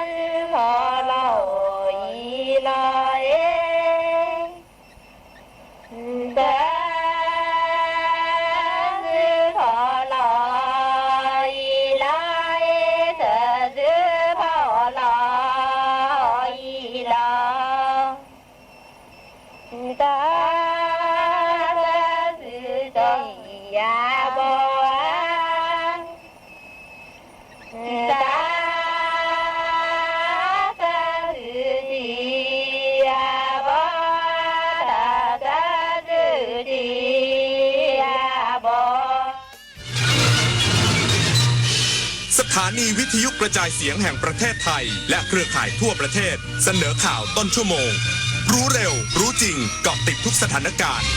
လီၤအံၤလီၤအ့ၤ, တၢ်စၢၤစီၤလီၤအံၤလီၤအ့ၤ, တၢ်စၢၤစီၤလီၤအံၤလီၤ. တၢ်စၢၤစီၤယၤဘီဧါ, တၢ်စၢၤစီၤယၤဘီ, တၢ်စၢၤစီၤယၤဘီ สถานีวิทยุกระจายเสียงแห่งประเทศไทยและเครือข่ายทั่วประเทศ เสนอข่าวต้นชั่วโมง รู้เร็ว รู้จริง เกาะติดทุกสถานการณ์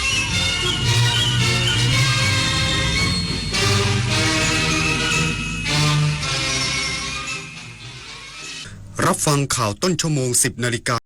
รับฟังข่าวต้นชั่วโมง สิบนาฬิกา